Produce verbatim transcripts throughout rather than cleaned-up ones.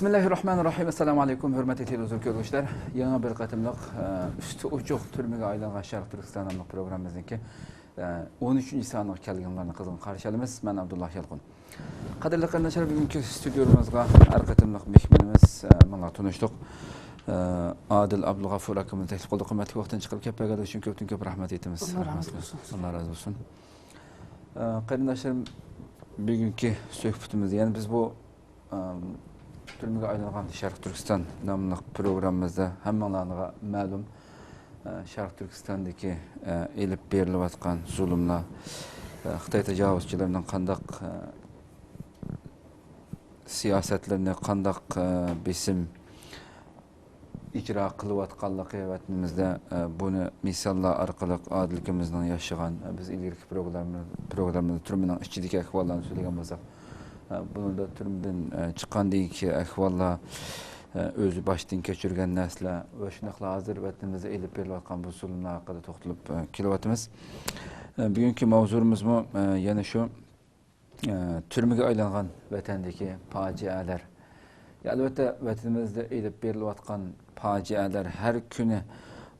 بىسمىللاھىررەھمانىررەھىم. ئەسسالامۇ ئەلەيكۇم، ھۆرمەتلىك تېلېۋىزور كۆرگۈچىلەر. يېڭى بىر قېتىملىق، ئە، ئۈستى ئوچۇق تۈرمىگە ئايلانغان شەرق تۈركىستان ناملىق پروگراممىمىزنىڭكى، ئە، ئون ئۈچىنچى سانىغا كەلگىنىڭلارنى قىزغىن قارشى ئالىمىز. مەن ئابدۇللا يالقۇن. قەدىرلىك قېرىنداشلار، بۈگۈنكى ستۇدىيومىزغا ھەر قېتىملىق مېھمىنىمىز، ئە، مانا تونۇشتۇق. ئە، ئادىل ئابدۇلغەپۇر ئاكىمىزنى تەكلىپ قىلدۇق. قىممەتلىك ۋاقتىنى چىقىرىپ كەلىپ بەرگەنلىكى ئۈچۈن كۆپتىن كۆپ رەھمەت ئېيتىمىز. ئاللا رازى بولسۇن. ئاللا رازى بولسۇن. ئە، قېرىنداشلىرىم، بۈگۈنكى سۆھبىتىمىزدە، يەنى بىز بۇ، ئە، تۈرمىگە ئايلانغان شەرقىي تۈركىستان ناملىق پروگراممىمىزدا ھەممىڭلارغا مەلۇم، ئە، شەرقىي تۈركىستاندىكى، ئە، ئېلىپ بېرىلىۋاتقان زۇلۇملار، ئە، خىتاي تاجاۋۇزچىلىرىنىڭ قانداق، ئە، سىياسەتلىرىنى، قانداق، ئە، بېسىم ئىجرا قىلىۋاتقانلىقى ۋەتىنىمىزدە، ئە، بۇنى مىساللار ئارقىلىق ئادىل ئاكىمىزنىڭ ياشىغان، ئە، بىز ئىلگىرىكى پروگرامما-، پروگراممىدا تۈرمىنىڭ ئىچىدىكى ئەھۋاللارنى سۆزلىگەن بولساق، ئە، بۇنىڭدا تۈرمىدىن، ئە، چىققاندىكى ئەھۋاللار، ئە، ئۆزى باشتىن كەچۈرگەن نەرسىلەر ۋە شۇنداقلا ھازىر ۋەتىنىمىزدە ئېلىپ بېرىلىۋاتقان بۇ زۇلۇملار ھەققىدە توختىلىپ، ئە، كېلىۋاتىمىز. ئە، بۈگۈنكى ماۋزۇمىزمۇ، ئە، يەنە شۇ، ئە، تۈرمىگە ئايلانغان ۋەتەندىكى پاجىئەلەر. يا، ئەلۋەتتە، ۋەتىنىمىزدە ئېلىپ بېرىلىۋاتقان پاجىئەلەر، ھەر كۈنى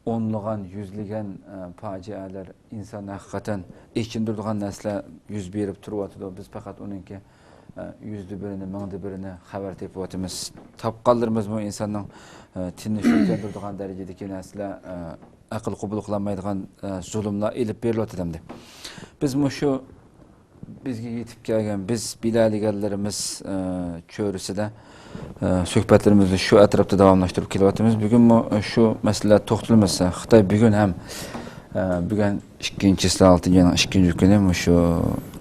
ئونلىغان، يۈزلىگەن، ئە، پاجىئەلەر، ئىنساننى ھەقىقەتەن ئېچىندۇرىدىغان نەرسىلەر يۈز بېرىپ تۇرۇۋاتىدۇ. بىز پەقەت ئۇنىڭكى، ئە، يۈزدە بىرىنى، مىڭدا بىرىنى خەۋەر تېپىۋاتىمىز. تاپقانلىرىمىزمۇ ئىنساننىڭ، ئە، تېنىنى شۈكلەندۈرىدىغان دەرىجىدىكى نەرسىلەر، ئە، ئەقىل قوبۇل قىلالمايدىغان، ئە، زۇلۇملار ئېلىپ بېرىلىۋاتىدۇ ئەمدى. بىز مۇشۇ بىزگە يېتىپ كەلگەن، بىز بىلەلىگەنلىرىمىز، ئە، چۆرىسىدە، ئە، سۆھبەتلىرىمىزنى شۇ ئەتراپتا داۋاملاشتۇرۇپ كېلىۋاتىمىز. بۈگۈنمۇ شۇ مەسىلىلەردە توختىلىمىز. خىتاي بۈگۈن ھەم، ئە، بۈگۈن ئىككىنچى چىسلا، ئالتىنچى ئاينىڭ ئىككىنچى كۈنى مۇشۇ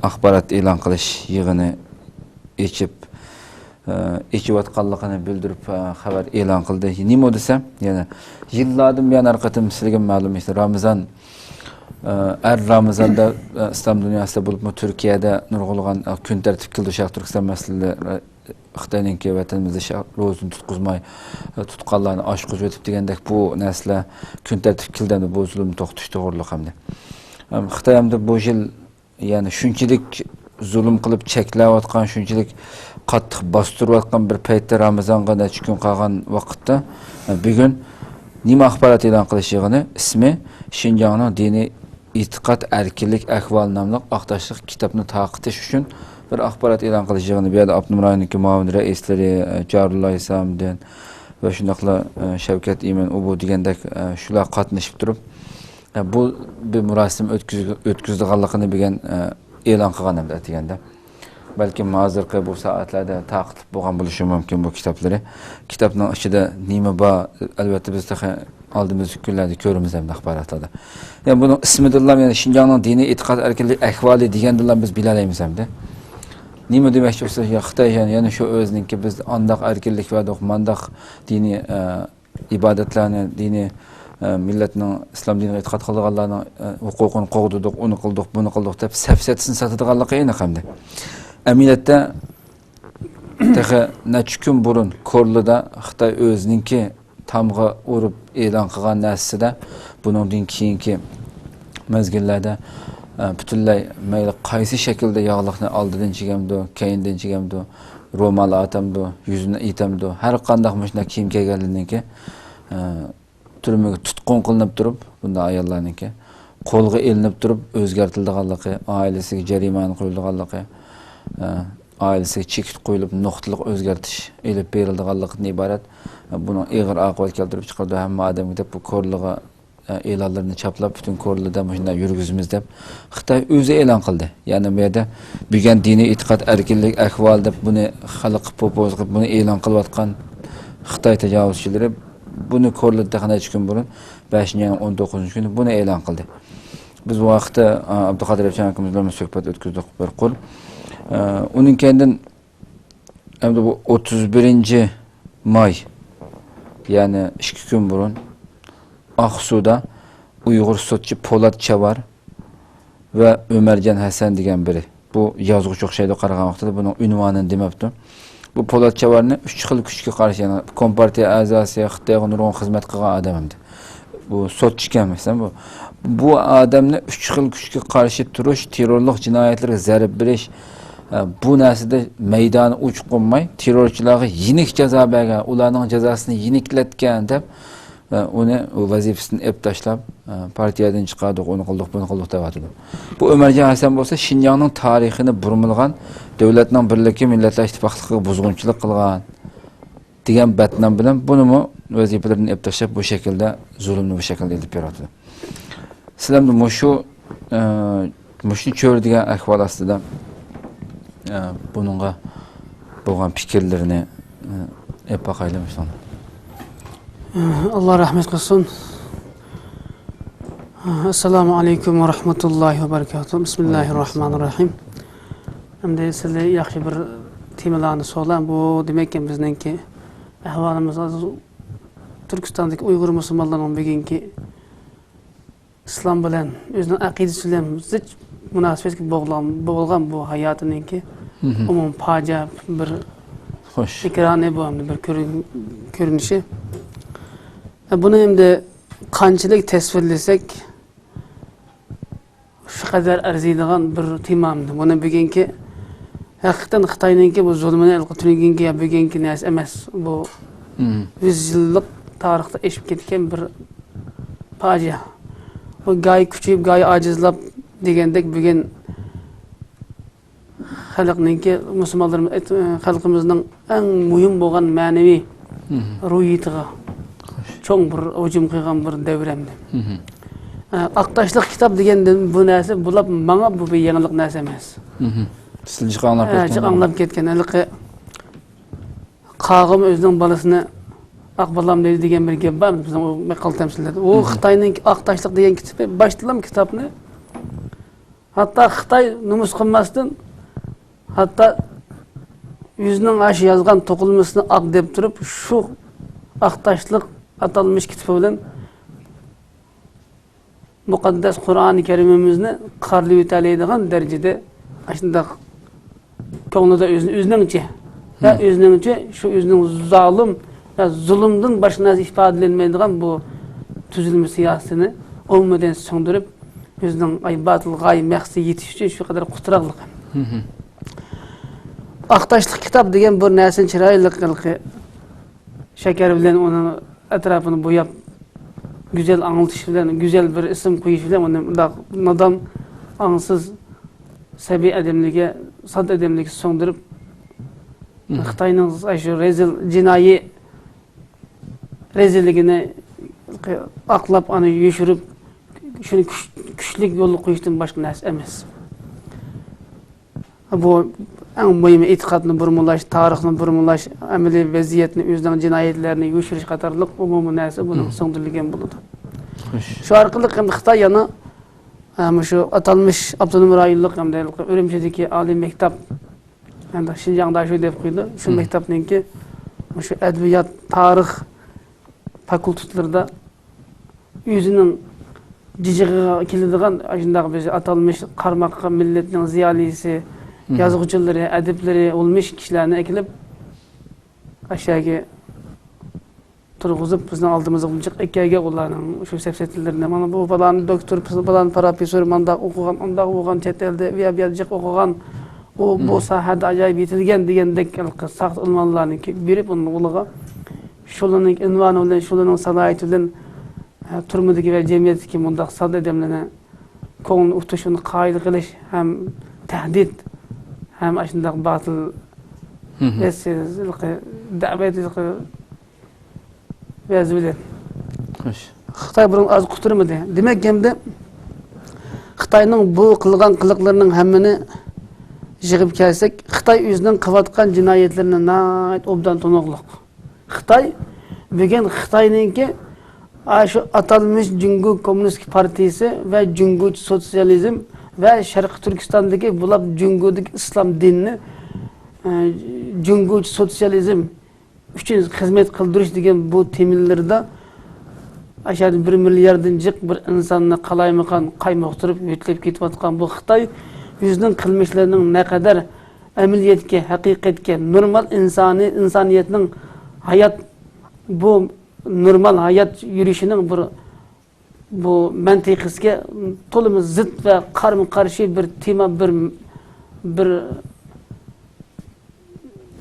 ئاخبارات ئېلان قىلىش يىغىنى ئېچىپ، ئېچىپ، ئە، ئېچىۋاتقانلىقىنى بىلدۈرۈپ، ئە، خەۋەر ئېلان قىلدى. نېمە دېسە، يەنە يىللاردىن بۇيان ھەر قېتىم سىلىگە مەلۇم، ئىشتە رامىزان، ئە، ھەر رامىزاندا، ئە، ئىسلام دۇنياسىدا بولۇپمۇ تۈركىيەدە نۇرغۇنلىغان، ئە، كۈن تەرتىپكە كېلىدۇ شەرقىي تۈركىستان مەسىلىلىرى، خىتاينىڭكى ۋەتىنىمىزدە شە-، روزىنى تۇتقۇزماي، ئە، تۇتقانلارنى ئاچقۇزۇۋېتىپ دېگەندەك بۇ نەرسىلەر كۈن تەرتىپكە كېلىدۇ ئەمدى بۇ زۇلۇم توختىتىش توغرۇلۇق ئەمدى. ئەم، خىتاي ئەمدى بۇ يىل يەنى شۇنچىلىك زۇلۇم قىلىپ، چەكلەۋاتقان، شۇنچىلىك قاتتىق باستۇرۇۋاتقان بىر پەيتتە، رامىزانغا نەچچە كۈن قالغان ۋاقىتتا، بۈگۈن نېمە ئاخبارات ئېلان قىلىش يىغىنى؟ ئىسمى شىنجاڭنىڭ دىنىي ئېتىقاد ئەركىنلىك ئەھۋالى ناملىق ئاق تاشلىق كىتابنى تارقىتىش ئۈچۈن بىر ئاخبارات ئېلان قىلىش يىغىنى. بۇ يەردە ئاپتونوم رايوننىڭكى مۇئاۋىن رەئىسلىرى، ئە، جارۇللا ھېسامىدىن ۋە شۇنداقلا، ئە، شەۋكەت ئىمىن ئۇبۇ دېگەندەك، ئە، شۇلار قاتنىشىپ تۇرۇپ، ئە، بۇ بىر مۇراسىم ئۆتكۈز-، ئۆتكۈزىدىغانلىقىنى بۈگۈن، ئە، ئېلان قىلغان ئەمدى ئەتىگەندە. بەلكىم ھازىرقى بۇ سائەتلەردە تارقىتىپ بولغان بولۇشى مۇمكىن بۇ كىتابلىرى. كىتابنىڭ ئىچىدە نېمە بار، ئەلۋەتتە بىز تېخى ئالدىمىزدىكى كۈنلەردە كۆرىمىز ئەمدى ئاخباراتلاردا. يەنى بۇنىڭ ئىسمىدىنلا، يەنى شىنجاڭنىڭ دىنىي ئېتىقاد ئەركىنلىكى ئەھۋالى دېگەندىنلا بىز بىلەلەيمىز ئەمدى. نېمە دېمەكچى بولسا، يا خىتاي يەنە، يەنە شۇ ئۆزىنىڭكى بىز ئانداق ئەركىنلىك بەردۇق، مانداق دىنىي، ئە، ئىبادەتلەرنى، دىنىي، ئە، مىللەتنىڭ، ئىسلام دىنىغا ئېتىقاد قىلىدىغانلارنىڭ، ئە، ھوقۇقىنى قوغدىدۇق، ئۇنى قىلدۇق، بۇنى قىلدۇق دەپ سەپسەتىسىنى ساتىدىغانلىقى ئېنىق ئەمدى. ئەمەلىيەتتە تېخى نەچچە كۈن بۇرۇن كورلىدا خىتاي ئۆزىنىڭكى تامغا ئۇرۇپ ئېلان قىلغان نەرسىسىدە، بۇنىڭدىن كېيىنكى مەزگىللەردە، ئە، پۈتۈنلەي مەيلى قايسى شەكىلدە ياغلىقنى ئالدىدىن چىگەمدۇ، كەينىدىن چىگەمدۇ، رومال ئاتامدۇ، يۈزىنى ئېتەمدۇ، ھەر قانداق مۇشۇنداق كىيىم كىيگەنلىرىنىڭكى، ئە، تۈرمىگە تۇتقۇن قىلىنىپ تۇرۇپ، بۇنداق ئاياللارنىڭكى قولغا ئېلىنىپ تۇرۇپ ئۆزگەرتىلىدىغانلىقى، ئائىلىسىگە جەرىمانە قويۇلىدىغانلىقى، ئە، ئائىلىسىگە چېكىت قويۇلۇپ نۇقتىلىق ئۆزگەرتىش ئېلىپ بېرىلىدىغانلىقىدىن ئىبارەت، ئە، بۇنىڭ ئېغىر ئاقىۋەت كەلتۈرۈپ چىقىرىدۇ ھەممە ئادەمگە دەپ بۇ كورلىغا، ئە، ئېلانلىرىنى چاپلاپ، پۈتۈن كورلىدا مۇشۇنداق يۈرگۈزىمىز دەپ خىتاي ئۆزى ئېلان قىلدى. يەنى بۇ يەردە بۈگۈن دىنىي ئېتىقاد ئەركىنلىك ئەھۋالى دەپ بۇنى خەلققە پوپوز قىلىپ، بۇنى ئېلان قىلىۋاتقان خىتاي تاجاۋۇزچىلىرى بۇنى كورلىدا تېخى نەچچە كۈن بۇرۇن، بەشىنچى ئاينىڭ ئون توققۇزىنچى كۈنى بۇنى ئېلان قىلدى. بىز بۇ ھەقتە، ئا، ئابدۇقادىر ئەپچان ئاكىمىز بىلەن سۆھبەت ئۆتكۈزدۇق بىر قۇر. ئا، ئۇنىڭ كەينىدىن ئەمدى بۇ ئوتتۇز بىرىنچى ماي، يەنى ئىككى كۈن بۇرۇن ئاقسۇدا ئۇيغۇر سوتچى پولات چاۋار ۋە ئۆمەرجان ھەسەن دېگەن بىرى. بۇ يازغۇچى ئوخشايدۇ، قارىغان ۋاقتىدا بۇنىڭ ئۇنۋانىنى دېمەپتۇ. بۇ پولات چاۋارنى ئۈچ خىل كۈچكە قارشى، يەنى كومپارتىيە ئەزاسى، خىتايغا نۇرغۇن خىزمەت قىلغان ئادەم ئەمدى. بۇ سوتچى ئىكەن، مەسىلەن، بۇ. بۇ ئادەمنى ئۈچ خىل كۈچكە قارشى تۇرۇش، تېررورلۇق جىنايەتلىرىگە زەربە بېرىش، ئە، بۇ نەرسىدە مەيدانى ئوچۇق قويماي، تېررورچىلارغا يېنىك جازا بەرگەن، ئۇلارنىڭ جازاسىنى يېنىكلەتكەن دەپ، ئە، ئۇنى ۋەزىپىسىدىن ئېلىپ تاشلاپ، ئە، پارتىيەدىن چىقاردۇق، ئۇنى قىلدۇق، بۇنى قىلدۇق دەۋاتىدۇ. بۇ ئۆمەرجان ھەسەن بولسا شىنجاڭنىڭ تارىخىنى بۇرمىلىغان، دۆلەتنىڭ بىرلىكى، مىللەتلەر ئىتتىپاقلىقىغا بۇزغۇنچىلىق قىلغان دېگەن بەتنام بىلەن بۇنىمۇ ۋەزىپىلىرىدىن ئېلىپ تاشلاپ، بۇ شەكىلدە زۇلۇمنى بۇ شەكىلدە ئېلىپ بېرىۋاتىدۇ. سىلەرمۇ مۇشۇ، ئە، مۇشۇنى چۆرىدىگەن ئەھۋال ئاستىدا، ئە، بۇنىڭغا بولغان پىكىرلىرىنى، ئە، ئېلىپ باقايلى مۇشۇنى. ئاللا رەھمەت قىلسۇن. ئەسسالامۇ ئەلەيكۇم ۋە رەھمەتۇللاھى ۋە بەرىكاتۇھ. بىسمىللاھىر راھمانىر راھىم. ئەمدى سىلى ياخشى بىر تېمىلارنى سولا. بۇ دېمەككى بىزنىڭكى ئەھۋالىمىز ھازىر تۈركىستاندىكى ئۇيغۇر مۇسۇلمانلارنىڭ بۈگۈنكى ئىسلام بىلەن، ئۆزىنىڭ ئەقىدىسى بىلەن زىچ مۇناسىۋەتكە بولغان، بولغان بۇ ھاياتىنىڭكى مھم. ئومۇمىي پاجىئە بىر خوش. ئېكرانى بۇ، ھەمدە بىر كۆرۈن-، كۆرۈنۈشى. بۇنى ئەمدى قانچىلىك تەسۋىرلىسەك، شۇ قەدەر ئەرزىيدىغان بىر تېما ئەمدى. بۇنى بۈگۈنكى، ھەقىقەتەن خىتاينىڭكى بۇ زۇلمىنى ھېلىقى تۈنۈگۈنكى يا بۈگۈنكى نەرسە ئەمەس. بۇ مم. يۈز يىللىق تارىختا ئېشىپ كەتكەن بىر پاجىئە. بۇ گاھى كۈچىيىپ، گاھى ئاجىزلاپ دېگەندەك، بۈگۈن خەلقنىڭكى، مۇسۇلمانلىرىمىز، خەلقىمىزنىڭ ئەڭ مۇھىم بولغان مەنىۋى مم. روھىيىتىغا خوش. چوڭ بىر ھۇجۇم قىلغان بىر دەۋر ئەمدى. مم. ئە، ئاق تاشلىق كىتاب دېگەندىن بۇ نەرسە، بۇلار ماڭا بۇ بىر يېڭىلىق نەرسە ئەمەس. مم. سىلجىق ئاڭلاپ ئە، كەتكەن جىق بۇ. ئاڭلاپ كەتكەن. ھېلىقى قاغىمۇ ئۆزىنىڭ بالىسىنى ئاق بالام دەيدۇ دېگەن بىر گەپ بار بىزنىڭ ئۇ ماقال تەمسىللەردە. ئۇ مم. خىتاينىڭ ئاق تاشلىق دېگەن كىتابى، باشتىلا كىتابنى ھەتتا خىتاي نومۇس قىلماستىن، ھەتتا ئۆزىنىڭ ئاشۇ يازغان توقۇلمىسىنى ئاق دەپ تۇرۇپ، شۇ ئاق تاشلىق ئاتالمىش كىتابى بىلەن مۇقەددەس قۇرئانى كەرىمىمىزنى قارىلىۋېتەلەيدىغان دەرىجىدە ئاشۇنداق كۆڭلىدە ئۆزىنى، ئۆزىنىڭچە، ۋە مم. ئۆزىنىڭچە شۇ ئۆزىنىڭ زالىم ۋە زۇلۇمدىن باشقا نەرسە ئىپادىلەنمەيدىغان بۇ تۈزۈلمە سىياسىتىنى ئومۇمەن سىڭدۈرۈپ، ئۆزىنىڭ ئاي باتىل غايە مەقسىتىگە يېتىش ئۈچۈن شۇ قەدەر قۇتراقلىق. مم. ئاق تاشلىق كىتاب دېگەن بۇ نەرسىنى چىرايلىق ھېلىقى شەكەر بىلەن ئۇنىڭ ئەتراپىنى بوياپ، گۈزەل ئاڭلىتىش بىلەن، گۈزەل بىر ئىسىم قويۇش بىلەن ئۇنى مۇنداق نادان، ئاڭسىز، سەبىي ئادەملىككە، ساددا ئادەملىككە سىڭدۈرۈپ، مم. خىتاينىڭ شۇ رەزىل جىنايى رەزىللىكىنى ئاقلاپ، ئانا يوشۇرۇپ، شۇنى كۈچ-، كۈچلۈك يولغا قويۇشتىن باشقا نەرسە ئەمەس. بۇ ئەڭ مۇھىم ئېتىقادنى بۇرمىلاش، تارىخنى بۇرمىلاش، ئەمەلىي ۋەزىيەتنى، ئۆزىنىڭ جىنايەتلەرنى يوشۇرۇش قاتارلىق ئومۇمىي نەرسە بۇنىڭ مم. سىڭدۈرۈلگەن بولىدۇ. خوش. شۇ ئارقىلىق ئەمدى خىتاي يەنە، ئە، مۇشۇ ئاتالمىش ئاپتونوم رايونلۇق ھەمدە ئۈرۈمچىدىكى ئالىي مەكتەپ، ئەمدى شىنجاڭدا شۇ دەپ قويىدۇ. شۇ مم. مەكتەپنىڭكى مۇشۇ ئەدەبىيات، تارىخ فاكۇلتېتلىرىدا ئۆزىنىڭ جىجىغىغا كېلىدىغان ئاشۇنداق بىز ئاتالمىش قارىماققا مىللەتنىڭ زىيالىيسى، مم. يازغۇچىلىرى، ئەدىبلىرى بولمىش كىشىلەرنى ئەكېلىپ، ئاشۇ يەرگە تۇرغۇزۇپ، بىزنىڭ ئالدىمىزغا جىق ئەكەلگەن ئۇلارنىڭ شۇ سەپسەتىلىرىنى. مانا بۇ پالان دوكتور، پالان پروفېسسور مانداق ئوقۇغان، ئانداق بولغان، چەت ئەلدە، ئۇ يەر، بۇ يەردە جىق ئوقۇغان، ئۇ، بۇ مم. ساھەدە ئاجايىپ يېتىلگەن دېگەندەك ساختا ئۇنۋانلارنى بېرىپ، ئۇنىڭ ئۇلىغا شۇلارنىڭ ئۇنۋانى بىلەن، شۇلارنىڭ سالاھىيىتى بىلەن، ھە، تۈرمىدىكى ۋە جەمئىيەتتىكى مۇنداق ساددا ئادەملەرنى كۆڭلىنى ئۇتۇش، ئۇنى قايىل قىلىش ھەم تەھدىت، ھەم ئاشۇنداق باتىل مم. ۋەسىيەتلىقى، دەۋەتلىقى ۋەزى بىلەن. خوش. خىتاي بۇنىڭ ئاز قۇتۇرمىدى. دېمەك، ئەمدى خىتاينىڭ بۇ قىلغان قىلىقلىرىنىڭ ھەممىنى يىغىپ كەلسەك، خىتاي ئۆزىنىڭ قىلىۋاتقان جىنايەتلىرىنى ناھايىتى ئوبدان تونۇقلۇق. خىتاي بۈگۈن خىتاينىڭكى، ئا، شۇ ئاتالمىش جۇڭگو كوممۇنىست پارتىيىسى ۋە جۇڭگوچە سوتسىيالىزم ۋە شەرقىي تۈركىستاندىكى بۇلاپ جۇڭگودىكى ئىسلام دىنىنى، ئە، جۇڭگوچە سوتسىيالىزم ئۈچۈن خىزمەت قىلدۇرۇش دېگەن بۇ تېمىلىرىدا ئاشۇ يەردە بىر مىلياردتىن جىق بىر ئىنساننى قالايمىقان قايمۇقتۇرۇپ يۆتىلىپ كېتىۋاتقان بۇ خىتاي ئۆزىنىڭ قىلمىشلىرىنىڭ نەقەدەر ئەمەلىيەتكە، ھەقىقەتكە، نورمال ئىنسانىي، ئىنسانىيەتنىڭ ھايات، بۇ نورمال ھايات يۈرۈشىنىڭ بىر، بۇ مەنتىقىسىگە تولىمۇ زىت ۋە قارىمۇ قارشى بىر تېما، بىر، بىر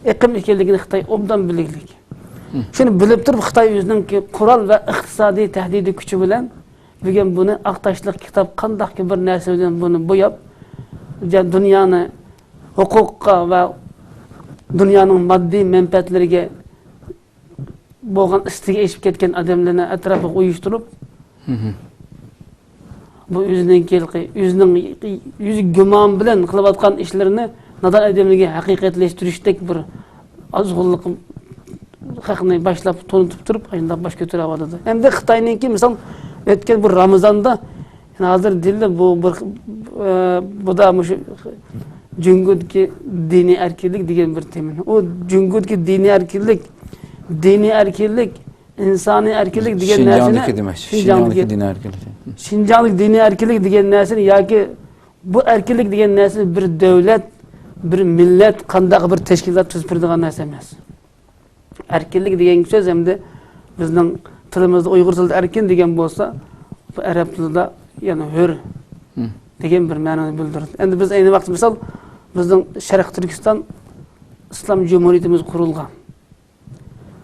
ئېقىم ئىكەنلىكىنى خىتاي ئوبدان بىلگلىك. شۇنى بىلىپ تۇرۇپ، خىتاي ئۆزىنىڭكى قورال ۋە ئىقتىسادىي تەھدىدى كۈچى بىلەن بۈگۈن بۇنى ئاق تاشلىق كىتاب قانداقكى بىر نەرسە بىلەن بۇنى بوياپ، جا-، دۇنيانى ھوقۇققا ۋە دۇنيانىڭ ماددىي مەنپەئەتلىرىگە بولغان ئىستىكى ئېشىپ كەتكەن ئادەملەرنى ئەتراپىغا ئۇيۇشتۇرۇپ، بۇ ئۆزىنىڭكى، ئۆزىنىڭ يۈزى گۇمان بىلەن قىلىۋاتقان ئىشلىرىنى نادان ئادەملەرگە ھەقىقەتلەشتۈرۈشتەك بىر ئازغۇنلۇق خەقنى باشلاپ تونۇتۇپ تۇرۇپ، ئاينداپ باش كۆتۈرۈۋاتىدۇ. ئەمدى خىتاينىڭكى، مىسال، ئۆتكەن بۇ رامىزاندا، يەنى ھازىر دېيىلدى، بۇ بىر، ئە، بۇ دا مۇشۇ جۇڭگودىكى دىنىي ئەركىنلىك دېگەن بىر تېما. ئۇ جۇڭگودىكى دىنىي ئەركىنلىك، دىنىي ئەركىنلىك، ئىنسانىي ئەركىنلىك دېگەن نەرسىنى، شىنجاڭدىكى دېمەك، شىنجاڭدىكى، شىنجاڭدىكى دىنىي ئەركىنلىك. شىنجاڭدىكى دىنىي ئەركىنلىك دېگەن نەرسىنى ياكى بۇ ئەركىنلىك دېگەن نەرسىنى بىر دۆلەت، بىر مىللەت، قانداق بىر تەشكىلات تۈزۈپ بېرىدىغان نەرسە ئەمەس. ئەركىنلىك دېگەن سۆز ئەمدى بىزنىڭ تىلىمىزدا ئۇيغۇر تىلىدا ئەركىن دېگەن بولسا، بۇ ئەرەب تىلىدا يەنى ھۆر دېگەن بىر مەنىنى بىلدۈرىدۇ. ئەمدى بىز ئەينى ۋاقىتتا، مىسال، بىزنىڭ شەرقىي تۈركىستان ئىسلام جۇمھۇرىيىتىمىز قۇرۇلغان.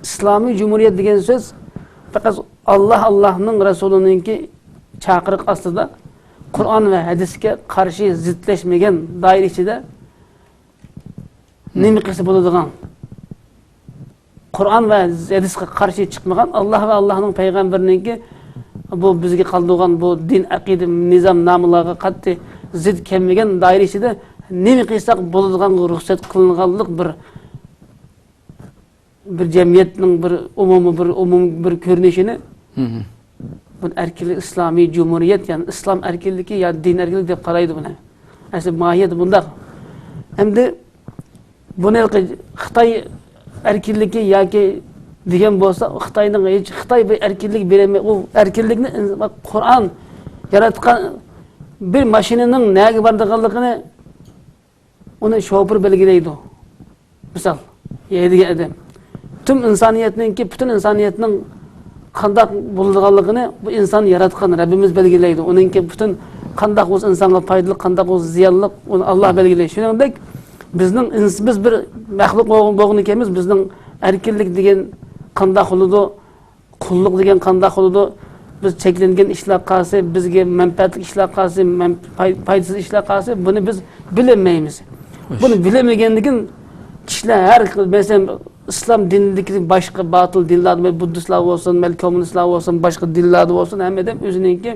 ئىسلامىي جۇمھۇرىيەت دېگەن سۆز پەقەت ئاللا، ئاللانىڭ رەسۇلىنىڭكى چاقىرىق ئاستىدا، قۇرئان ۋە ھەدىسكە قارشى زىتلەشمىگەن دائىرە ئىچىدە نېمە قىلسا بولىدىغان، قۇرئان ۋە ھەدىسكە قارشى چىقمىغان، ئاللا ۋە ئاللانىڭ پەيغەمبىرىنىڭكى بۇ بىزگە قالدۇرغان بۇ دىن، ئەقىدە، نىزام، نامىلارغا قەتئىي زىت كەلمىگەن دائىرە ئىچىدە نېمە قىلساق بولىدىغانغا رۇخسەت قىلىنغانلىق بىر بىر جەمئىيەتنىڭ بىر ئومۇمىي، بىر ئومۇمىي بىر كۆرۈنۈشىنى بۇ ئەركىنلىك، ئىسلامىي جۇمھۇرىيەت، يەنى ئىسلام ئەركىنلىكى يا دىن ئەركىنلىكى دەپ قارايدۇ بۇنى. ئەسلى ماھىيەت بۇنداق. ئەمدى بۇنى خىتاي ئەركىنلىكى ياكى دېگەن بولسا، خىتاينىڭ ھېچ، خىتاي بىر ئەركىنلىك بېرەلمەي، ئۇ ئەركىنلىكنى قۇرئان ياراتقان بىر ماشىنىنىڭ نەگە بارىدىغانلىقىنى ئۇنى شوپۇر بەلگىلەيدۇ. مىسال، ھەيدىگەن ئادەم. پۈتۈن ئىنسانىيەتنىڭكى، پۈتۈن ئىنسانىيەتنىڭ قانداق بولىدىغانلىقىنى بۇ ئىنسان ياراتقان رەببىمىز بەلگىلەيدۇ. ئۇنىڭكى پۈتۈن قانداق بولسا ئىنسانغا پايدىلىق، قانداق بولسا زىيانلىق، ئۇنى ئاللا بەلگىلەيدۇ. شۇنىڭدەك بىزنىڭ ئىنس-، بىز بىر مەخلۇق بولغان، بولغىنى كەلمىز، بىزنىڭ ئەركىنلىك دېگەن قانداق بولىدۇ؟ قۇللۇق دېگەن قانداق بولىدۇ؟ بىز چەكلەنگەن ئىشلار قالسا، بىزگە مەنپەئەتلىك ئىشلار قالسا، مەن-، پاي-، پايدىسىز ئىشلار قالسا، بۇنى بىز بىلەلمەيمىز. خوش. بۇنى بىلەلمىگەندىن كېيىن كىشىلەر ھەر خىل، مەسىلەن، ئىسلام دىنىدىكى باشقا باتىل دىنلار، مەيلى بۇددىستلار بولسۇن، مەيلى كوممۇنىستلار بولسۇن، باشقا دىنلاردا بولسۇن، ھەممە ئادەم ئۆزىنىڭكى،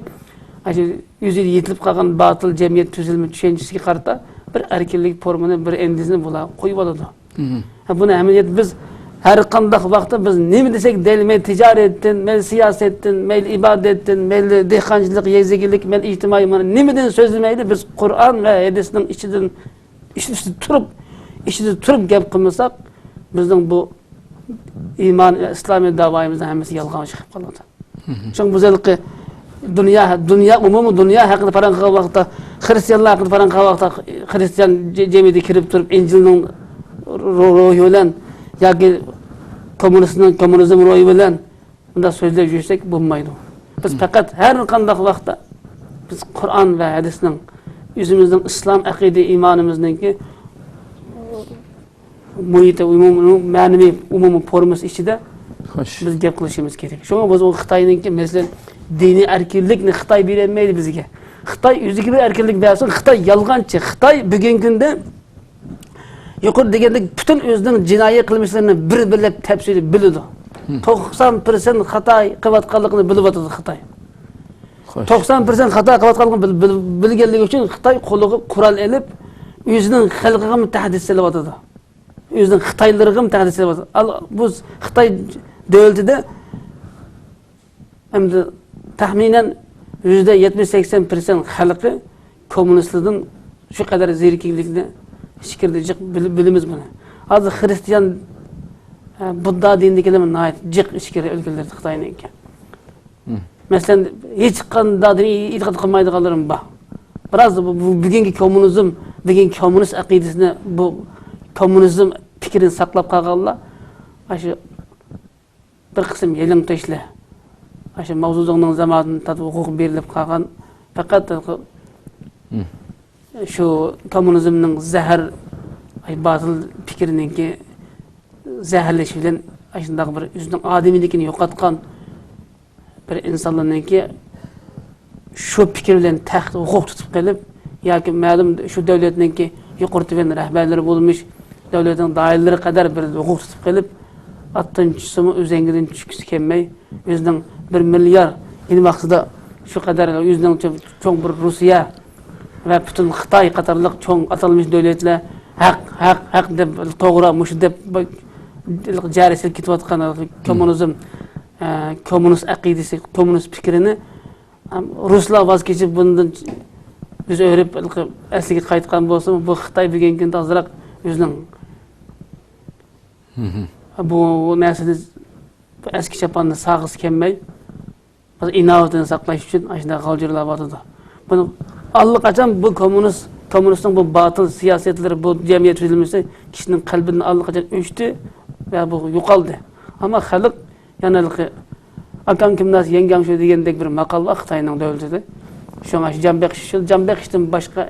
ئاشۇ ئۆزى يېتىلىپ قالغان باتىل جەمئىيەت تۈزۈلمە چۈشەنچىسىگە قارىتا بىر ئەركىنلىك فورمىنى، بىر ئەندىزىنى بۇلار قويۇۋالىدۇ. ھە، بۇنى ئەمەلىيەتتە بىز ھەر قانداق ۋاقىتتا بىز نېمە دېسەك دەيلى، مەيلى تىجارەتتىن، مەيلى سىياسەتتىن، مەيلى ئىبادەتتىن، مەيلى دېھقانچىلىق، يېزا ئىگىلىك، مەيلى ئىجتىمائىي، مانا نېمىدىن سۆزلىمەيلى، بىز قۇرئان ۋە ھەدىسنىڭ ئىچىدىن، ئىچىدە تۇرۇپ، ئىچىدە تۇرۇپ گەپ قىلمىساق، بىزنىڭ بۇ ئىمان ۋە ئىسلامىي داۋايىمىزنىڭ ھەممىسى يالغانغا چىقىپ قالىدۇ. شۇڭا بىز ھېلىقى دۇنيا، دۇنيا، ئومۇمىي دۇنيا ھەققىدە پاراڭ قىلغان ۋاقىتتا، خرىستىيانلار ھەققىدە پاراڭ قىلغان ۋاقىتتا، خرىستىيان جە-، جەمئىيىتىگە كىرىپ تۇرۇپ، ئىنجىلنىڭ رو-، روھى بىلەن ياكى كوممۇنىستنىڭ كوممۇنىزم روھى بىلەن بۇنداق سۆزلەپ يۈرسەك بولمايدۇ. بىز پەقەت ھەر قانداق ۋاقىتتا بىز قۇرئان ۋە ھەدىسنىڭ ئۆزىمىزنىڭ ئىسلام ئەقىدە ئىمانىمىزنىڭكى مۇھىتى، ئومۇمىي، مەنىۋى، ئومۇمىي فورمىسى ئىچىدە خوش. بىز گەپ قىلىشىمىز كېرەك. شۇڭا بىز ئۇ خىتاينىڭكى، مەسىلەن، دىنىي ئەركىنلىكنى خىتاي بېرەلمەيدۇ بىزگە. خىتاي ئۆزىگە بىر ئەركىنلىك بەرسۇن، خىتاي يالغانچى. خىتاي بۈگۈنكى كۈندە يۇقىرىدا دېگەندەك پۈتۈن ئۆزىنىڭ جىنايى قىلمىشلىرىنى بىر-بىرلەپ تەپسىلىي بىلىدۇ. توقسان پىرسەنت خاتا قىلىۋاتقانلىقىنى بىلىۋاتىدۇ خىتاي. خوش. توقسان پىرسەنت خاتا قىلىۋاتقانلىقىنى بىل-، بىل-، بىلگەنلىكى ئۈچۈن خىتاي قولىغا قورال ئېلىپ، ئۆزىنىڭ خەلقىگىمۇ تەھدىت سېلىۋاتىدۇ. ئۆزىنىڭ خىتايلىرىغىمۇ تەھدىت سېلىۋاتىدۇ. ئال-، بۇ خىتاي دۆلىتىدە ئەمدى تەخمىنەن يۈزدە يەتمىش سەكسەن پىرسەنت خەلقى كوممۇنىستلاردىن شۇ قەدەر زېرىككەنلىكىنى ئىچكىرىدە جىق بىل-، بىلىمىز بۇنى. ھازىر خرىستىيان، ئە، بۇددا دىنىدىكىلەرمۇ ناھايىتى جىق ئىچكىرى ئۆلكىلەردە خىتاينىڭكى. مەسىلەن، ھېچقانداق دىنىي ئېتىقاد قىلمايدىغانلىرىمۇ بار. بىراز بۇ، بۇ بۈگۈنكى كوممۇنىزم، بۈگۈنكى كوممۇنىست ئەقىدىسىنى، بۇ كوممۇنىزم پىكرىنى ساقلاپ قالغانلار، ئاشۇ بىر قىسىم يېلىڭتۆشلەر، ئاشۇ ماۋزېدۇڭنىڭ زامانىدىن تارتىپ ھوقۇق بېرىلىپ قالغان، پەقەت شۇ كوممۇنىزمنىڭ زەھەر، ئاي، باتىل پىكرىنىڭكى زەھەرلەش بىلەن ئاشۇنداق بىر ئۆزىنىڭ ئادىمىيلىكىنى يوقاتقان بىر ئىنسانلارنىڭكى شۇ پىكىر بىلەن تەخت ھوقۇق تۇتۇپ قېلىپ، ياكى مەلۇم شۇ دۆلەتنىڭكى يۇقىرى تۆۋەن رەھبەرلىرى بولمىش، دۆلەتنىڭ دائىرىلىرى قەدەر بىر ھوقۇق تۇتۇپ قېلىپ، ئاتتىن چۈشسىمۇ ئۆز ئەڭگىدىن چۈشكۈسى كەلمەي، ئۆزىنىڭ بىر مىليار يىل ۋاقتىدا شۇ قەدەر ئۆزىنىڭ چوڭ، چوڭ بىر روسىيە ۋە پۈتۈن خىتاي قاتارلىق چوڭ ئاتالمىش دۆلەتلەر ھەق، ھەق، ھەق دەپ، توغرا، مۇشۇ دەپ، جارى سېلىپ كېتىۋاتقان كوممۇنىزم، ئە، كوممۇنىست ئەقىدىسى، كوممۇنىست پىكرىنى، ئەم، رۇسلار ۋاز كېچىپ، بۇندىن يۈز ئۆرۈپ، ئەسلىگە قايتقان بولسىمۇ، بۇ خىتاي بۈگۈنكى كۈندە ئازراق ئۆزىنىڭ بۇ نەرسىنى، بۇ ئەسكى چاپاننى ساغىسى كەلمەي، بىز ئىناۋىتىنى ساقلاش ئۈچۈن ئاشۇنداق غالجىرلاۋاتىدۇ. بۇنى ئاللىقاچان بۇ كوممۇنىست، كوممۇنىستنىڭ بۇ باتىل سىياسەتلىرى، بۇ جەمئىيەت تۈزۈلمىسى كىشىنىڭ قەلبىدىن ئاللىقاچان ئۆچتى ۋە بۇ يوقالدى. ئەمما خەلق يەنە ھېلىقى «ئاكاڭ كىم نەرسە، يەڭگەڭ شۇ» دېگەندەك بىر ماقال بار خىتاينىڭ دۆلىتىدە. شۇڭا شۇ جان بېقىش، شۇ جان بېقىشتىن باشقا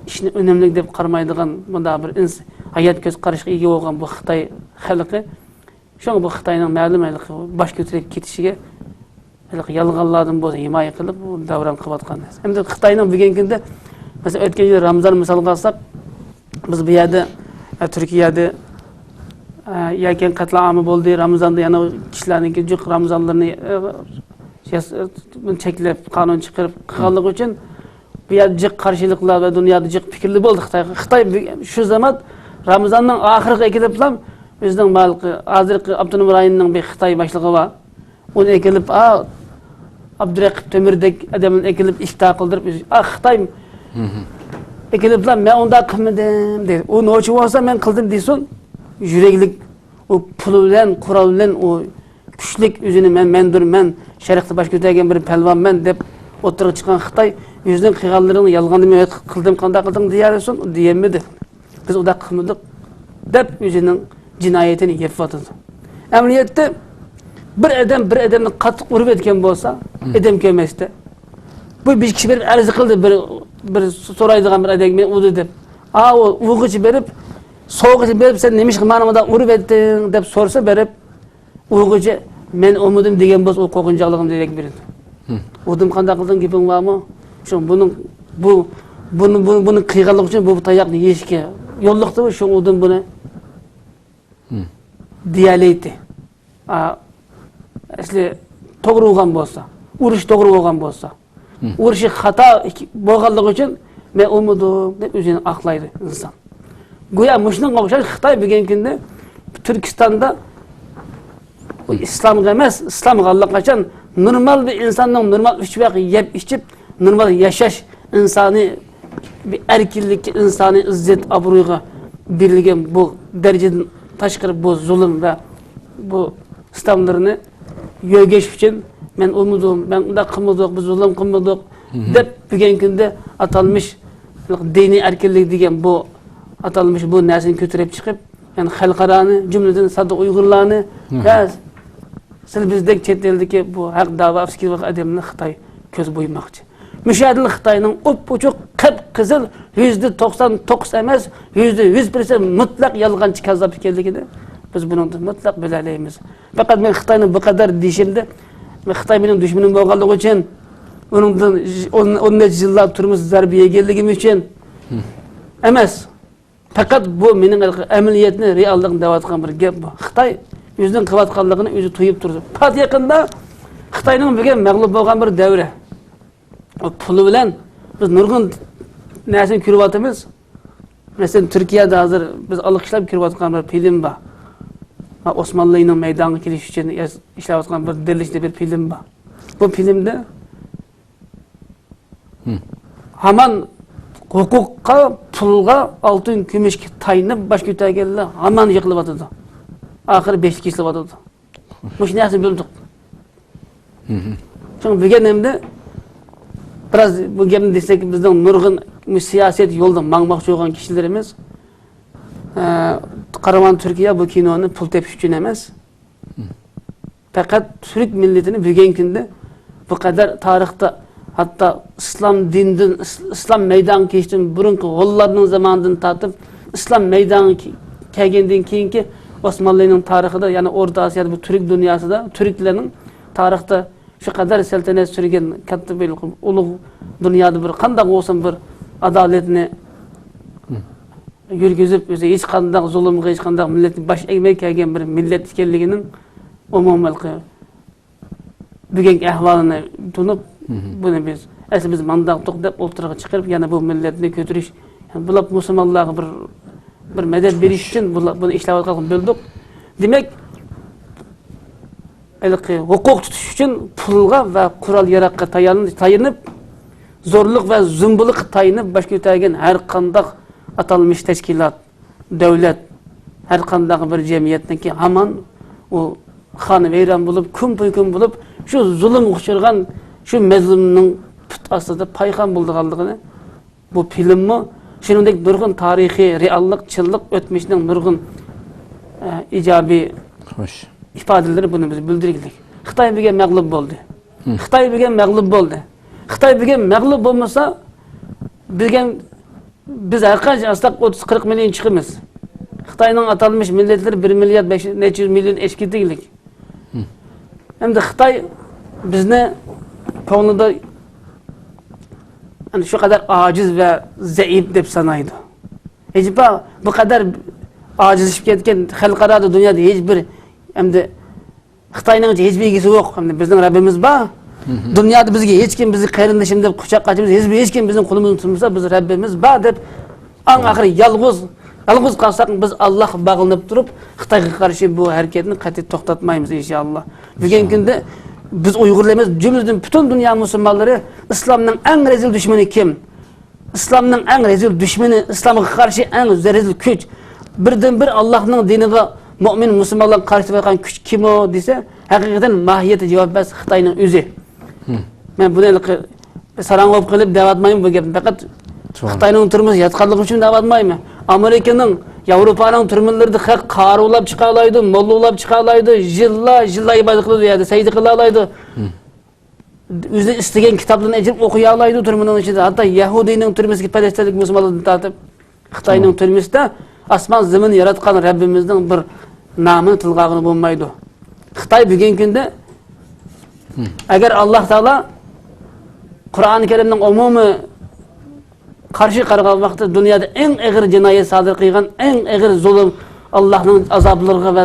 ئىشنى ئۈنۈملۈك دەپ قارىمايدىغان مۇنداق بىر ئىنس-، ھايات كۆز قارىشىغا ئىگە بولغان بۇ خىتاي خەلقى، شۇڭا بۇ خىتاينىڭ مەلۇم ھېلىقى باش كۆتۈرۈپ كېتىشىگە ھېلىقى يالغانلاردىن بولسا ھىمايە قىلىپ، بۇ داۋراڭ قىلىۋاتقان نەرسە. ئەمدى خىتاينىڭ بۈگۈنكى كۈندە، مەسىلەن، ئۆتكەن يىل رامىزان مىسالغا ئالساق، بىز بۇ يەردە، ئە، تۈركىيەدە، ئە، يەكەن قەتلىئامى بولدى. رامىزاندا يەنە كىشىلەرنىڭكى جىق رامىزانلىرىنى، ئە، ياس-، ئە، چەكلەپ، قانۇن چىقىرىپ قىلغانلىقى ئۈچۈن بۇ يەردە جىق قارشىلىقلار ۋە دۇنيادا جىق پىكىرلەر بولدى خىتايغا. خىتاي بۈ-، شۇ زامات رامىزاننىڭ ئاخىرىغا ئەكېلىپلا ئۆزىنىڭ مالقى، ھازىرقى ئاپتونوم رايوننىڭ بىر خىتاي باشلىقى بار. ئۇنى ئەكېلىپ، ئا، ئابدۇرەقىپ تۆمۈردەك ئادەمنى ئەكېلىپ ئىپتا قىلدۇرۇپ، ئا، خىتاي ئەكېلىپلا، «مەن ئۇنداق قىلمىدىم» دەيدۇ. ئۇ نوچى بولسا، «مەن قىلدىم» دېسۇن. يۈرەكلىك، ئۇ پۇل بىلەن، قورال بىلەن، ئۇ كۈچلۈك، ئۆزىنى «مەن، مەندۇر، مەن شەرقتە باش كۆتەرگەن بىر پەلۋانمەن» دەپ ئوتتۇرىغا چىققان خىتاي ئۆزىنىڭ قىلغانلىرىنى يالغاندىن قانداق قىلدىڭ دېيەلىسۇن، دېيەلمىدى. «بىز ئۇنداق قىلمىدۇق» دەپ ئۆزىنىڭ جىنايىتىنى يېپىۋاتىدۇ. ئەمەلىيەتتە بىر ئادەم بىر ئادەمنى قاتتىق ئۇرۇپ ئۆتكەن بولسا، ئادەم كۆرمەستە، بۇ بىر كىشى بېرىپ ئەرز قىلدى، بىر، بىر سورايدىغان بىر ئادەمگە «مېنى ئۇردى» دەپ. ئا، ئۇ ئۇرغۇچى بېرىپ، سوغۇچى بېرىپ، «سەن نېمىشقا مانا مۇنداق ئۇرۇپ ئۆتتۈڭ؟» دەپ سورىسا بېرىپ، ئۇرغۇچى «مەن ئۇرمىدىم» دېگەن بولسا، ئۇ قورقۇنچاقلىقىنى دېرەك بېرىدۇ. «ئۇردۇم، قانداق قىلدىڭ، گېپىڭ بارمۇ؟» شۇ بۇنىڭ، بۇ، بۇنى، بۇ، بۇنى قىلغانلىقى ئۈچۈن بۇ تاياقنى يېيىشكە يوللۇقتى، شۇڭا ئۇردۇم بۇنى دېيەلەيتتى. ئا، ئەسلى توغرا ئۇرغان بولسا، ئۇرۇش توغرا بولغان بولسا، ئۇرۇشى خاتا بولغانلىقى ئۈچۈن «مەن ئۇرمىدىم» دەپ ئۆزىنى ئاقلايدۇ ئىنسان. گويا مۇشۇنىڭغا ئوخشاش خىتاي بۈگۈنكى كۈندە تۈركىستاندا ئىسلامغا ئەمەس، ئىسلامغا ئاللىقاچان نورمال بىر ئىنساننىڭ نورمال ئۈچ ۋاق يەپ ئىچىپ، نورمال ياشاش، ئىنسانىي بىر ئەركىنلىككە، ئىنسانىي ئىززەت، ئابرۇيغا بېرىلگەن بۇ دەرىجىدىن تاشقىرى بۇ زۇلۇم ۋە بۇ سىتەملىرىنى يۆگەش ئۈچۈن «مەن ئۇرمىدىم، مەن ئۇنداق قىلمىدۇق، بىز زۇلۇم قىلمىدۇق» دەپ بۈگۈنكى كۈندە ئاتالمىش دىنىي ئەركىنلىك دېگەن بۇ ئاتالمىش بۇ نەرسىنى كۆتۈرۈپ چىقىپ، يەنى خەلقئارانى، جۈملىدىن ساددا ئۇيغۇرلارنى ۋە سىز بىزدەك چەت ئەلدىكى بۇ ھەق داۋاسى كېلىۋاتقان ئادەملەرنى خىتاي كۆز بويىماقچى. مۇشۇ يەردىلا خىتاينىڭ ئوپئوچۇق، قىپقىزىل، يۈزدە توقسان توققۇز ئەمەس، يۈزدە يۈز پىرسەنت مۇتلەق يالغانچى، كاززاپ ئىكەنلىكىنى بىز بۇنىڭدىن مۇتلەق بىلەلەيمىز. پەقەت مەن خىتاينى بۇ قەدەر دېيىشىمدە، خىتاي مېنىڭ دۈشمىنىم بولغانلىقى ئۈچۈن، ئۇنىڭدىن ئون، ئون نەچچە يىللار تۇرمۇش زەربە يېگەنلىكىم ئۈچۈن ئەمەس. پەقەت بۇ مېنىڭ ئەمەلىيەتنى، رېئاللىقنى دەۋاتقان بىر گەپ بۇ. خىتاي ئۆزىنىڭ قىلىۋاتقانلىقىنى ئۆزى تۇيۇپ تۇرىدۇ. پات يېقىندا خىتاينىڭ بۈگۈن مەغلۇپ بولغان بىر دەۋرى. ئۇ پۇلى بىلەن بىز نۇرغۇن نەرسىنى كۆرۈۋاتىمىز. مەسىلەن، تۈركىيەدە ھازىر بىز ئالقىشلاپ كۆرۈۋاتقان بىر فىلىم بار. ئوسمانلىنىڭ مەيدانغا كېلىشى ئۈچۈن ئىشلەۋاتقان بىر دېلىشلىك بىر فىلىم بار. بۇ فىلىمدە ھامان ھوقۇققا، پۇلغا، ئالتۇن، كۈمۈشكە تايىنىپ باش كۆتۈرگەنلەر ھامان يىقىلىۋاتىدۇ. ئاخىرى بېشى كېسىلىۋاتىدۇ. مۇشۇ نەرسىنى بىلدۇق. شۇڭا بۈگۈن ئەمدى بىراز بۇ گەپنى دېسەك، بىزنىڭ نۇرغۇن سىياسەت يولىدا ماڭماقچى بولغان كىشىلىرىمىز، ئە، قارىمان تۈركىيە بۇ كىنونى پۇل تېپىش ئۈچۈن ئەمەس، پەقەت تۈرك مىللىتىنى بۈگۈنكى كۈندە بۇ قەدەر تارىختا، ھەتتا ئىسلام دىنىدىن، ئىس-، ئىسلام مەيدانغا كېلىشتىن بۇرۇنقى ھونلارنىڭ زامانىدىن تارتىپ، ئىسلام مەيدانغا كە-، كەلگەندىن كېيىنكى ئوسمانلىنىڭ تارىخىدا، يەنى ئورتا ئاسىيادا، بۇ تۈرك دۇنياسىدا، تۈركلەرنىڭ تارىختا شۇ قەدەر سەلتەنەت سۈرگەن كاتتا بىر ئۇلۇغ، دۇنيادا بىر قانداق بولسۇن بىر ئادالەتنى يۈرگۈزۈپ، ئۆزى ھېچقانداق زۇلۇمغا، ھېچقانداق مىللەتنى باش ئەگمەي كەلگەن بىر مىللەت ئىكەنلىكىنىڭ ئومۇمىي بۈگۈنكى ئەھۋالىنى تونۇپ، بۇنى بىز، ئەسلى بىز مانداقتۇق دەپ ئوتتۇرىغا چىقىرىپ، يەنە بۇ مىللەتنى كۆتۈرۈش، يەنى بۇلاپ مۇسۇلمانلارغا بىر، بىر مەدەت بېرىش ئۈچۈن بۇلا-، بۇنى ئىشلەۋاتقانلىقىنى بىلدۇق. دېمەك، ھېلىقى ھوقۇق تۇتۇش ئۈچۈن پۇلغا ۋە قورال-ياراغقا تايان-، تايىنىپ، زورلۇق ۋە زومبىلىققا تايىنىپ باش كۆتۈرگەن ھەر قانداق ئاتالمىش تەشكىلات، دۆلەت، ھەر قانداق بىر جەمئىيەتنىڭكى ھامان ئۇ خانىۋەيران بولۇپ، كۈن پۇيكۈن بولۇپ، شۇ زۇلۇمغا ئۇچرىغان شۇ مەزلۇمنىڭ پۇت ئاستىدا پايخان بولىدىغانلىقىنى بۇ فىلىممۇ، شۇنىڭدەك نۇرغۇن تارىخىي رېئاللىق، چىنلىق، ئۆتمۈشنىڭ نۇرغۇن، ئە، ئىجابىي خوش. ئىپادىلىرى بۇنى بىز بىلدۈرگۈلۈك. خىتاي بۈگۈن مەغلۇپ بولدى. خىتاي بۈگۈن مەغلۇپ بولدى. خىتاي بۈگۈن مەغلۇپ بولمىسا، بۈگۈن بىز ھەر قانچە ئالساق، ئوتتۇز، قىرىق مىليون چىقىمىز. خىتاينىڭ ئاتالمىش مىللەتلىرى بىر مىليارد بەش نەچچە يۈز مىليون ئېشىپ كېتىگلىك. ئەمدى خىتاي بىزنى كۆڭلىدە، يەنى، شۇ قەدەر ئاجىز ۋە زەئىپ دەپ سانايدۇ. ئەجەبا، بۇ قەدەر ئاجىزلىشىپ كەتكەن، خەلقئارادا، دۇنيادا ھېچ بىر، ئەمدى، خىتاينىڭچە ھېچ بىر ئىگىسى يوق. ئەمدى بىزنىڭ رەببىمىز بار. دۇنيادا بىزگە ھېچ كىم، بىزنى قېرىندىشىم دەپ قۇچاق ئاچىمىز، ھېچ بىر، ھېچ كىم بىزنىڭ قولىمىزنى تۇتمىسا، بىز رەببىمىز بار دەپ، ئەڭ ئاخىرى يالغۇز، يالغۇز قالساق، بىز ئاللاھقا باغلىنىپ تۇرۇپ، خىتايغا قارشى بۇ ھەرىكەتنى قەتئىي توختاتمايمىز، ئىنشائاللا. بۈگۈنكى كۈندە بىز ئۇيغۇرلار ئەمەس، جۈملىدىن پۈتۈن دۇنيا مۇسۇلمانلىرى، ئىسلامنىڭ ئەڭ رەزىل دۈشمىنى كىم؟ ئىسلامنىڭ ئەڭ رەزىل دۈشمىنى، ئىسلامغا قارشى ئەڭ رەزىل كۈچ، بىردىنبىر ئاللاھنىڭ دىنىغا مۆمىن مۇسۇلمانلارغا قارشى تۇرۇۋاتقان كۈچ كىمۇ دېسە، ھەقىقەتەن ماھىيەتتە جاۋاب بەرسە خىتاينىڭ ئۆزى. مەن بۇنى ھېلىقى ساراڭ بولۇپ قېلىپ دەۋاتمايمەن بۇ گەپنى. پەقەت خىتاينىڭ تۈرمىسى ياتقانلىقى ئۈچۈن دەۋاتمايمەن. ئامېرىكىنىڭ، ياۋروپانىڭ تۈرمىلىرىدە خەق قارىغۇلار چىقالايدۇ، موللىلار چىقالايدۇ، يىللار، يىللار ئىبادەت قىلىدۇ، يەردە سەجدە قىلالايدۇ. ئۆزى ئىستىگەن كىتابلىرىنى ئېچىپ ئوقۇيالايدۇ تۈرمىنىڭ ئىچىدە. ھەتتا يەھۇدىينىڭ تۈرمىسىگە پەلەستىنلىك مۇسۇلمانلاردىن تارتىپ، خىتاينىڭ تۈرمىسىدە ئاسمان زېمىننى ياراتقان رەببىمىزنىڭ بىر نامىنى تىلغا ئالغىلى بولمايدۇ. خىتاي بۈگۈنكى كۈندە، ئەگەر ئاللاھ تائالا قۇرئان كەرىمنىڭ ئومۇمىي قارشى قارىغان ۋاقىتتا دۇنيادا ئەڭ ئېغىر جىنايەت سادىر قىلغان، ئەڭ ئېغىر زۇلۇم، ئاللاھنىڭ ئازابلىرىغا ۋە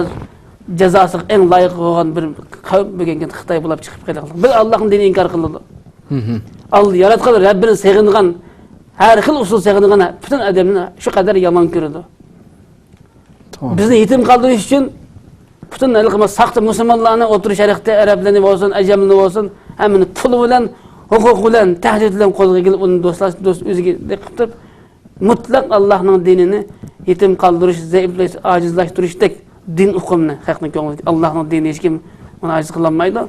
جازاسىغا ئەڭ لايىق بولغان بىر قەۋم بۈگۈنكى خىتاي بولاپ چىقىپ قېلىۋاتىدۇ. بىر ئاللاھنىڭ دىنىنى ئىنكار قىلىدۇ. ئال-، ياراتقان رەببىنى سېغىنغان، ھەر خىل ئۇسۇل سېغىنغان پۈتۈن ئادەمنى شۇ قەدەر يامان كۆرىدۇ. بىزنى يېتىم قالدۇرۇش ئۈچۈن پۈتۈن ھېلىقى ساختا مۇسۇلمانلارنى، ئوتتۇرا شەرقتە ئەرەبلەرنى بولسۇن، ئەجەملەرنى بولسۇن، ھەممىنى پۇل بىلەن، ھوقۇق بىلەن، تەھدىت بىلەن قولغا كېلىپ، ئۇنى دوستلاش، دوست ئۆزىگە قىلىپ، مۇتلەق ئاللاھنىڭ دىنىنى يېتىم قالدۇرۇش، زەئىپلەش، ئاجىزلاشتۇرۇشتەك دىن ئۇقۇمنى خەقنىڭ كۆڭلىدىكى، ئاللاھنىڭ دىنى ھېچكىم ئۇنى ئاجىز قىلالمايدۇ.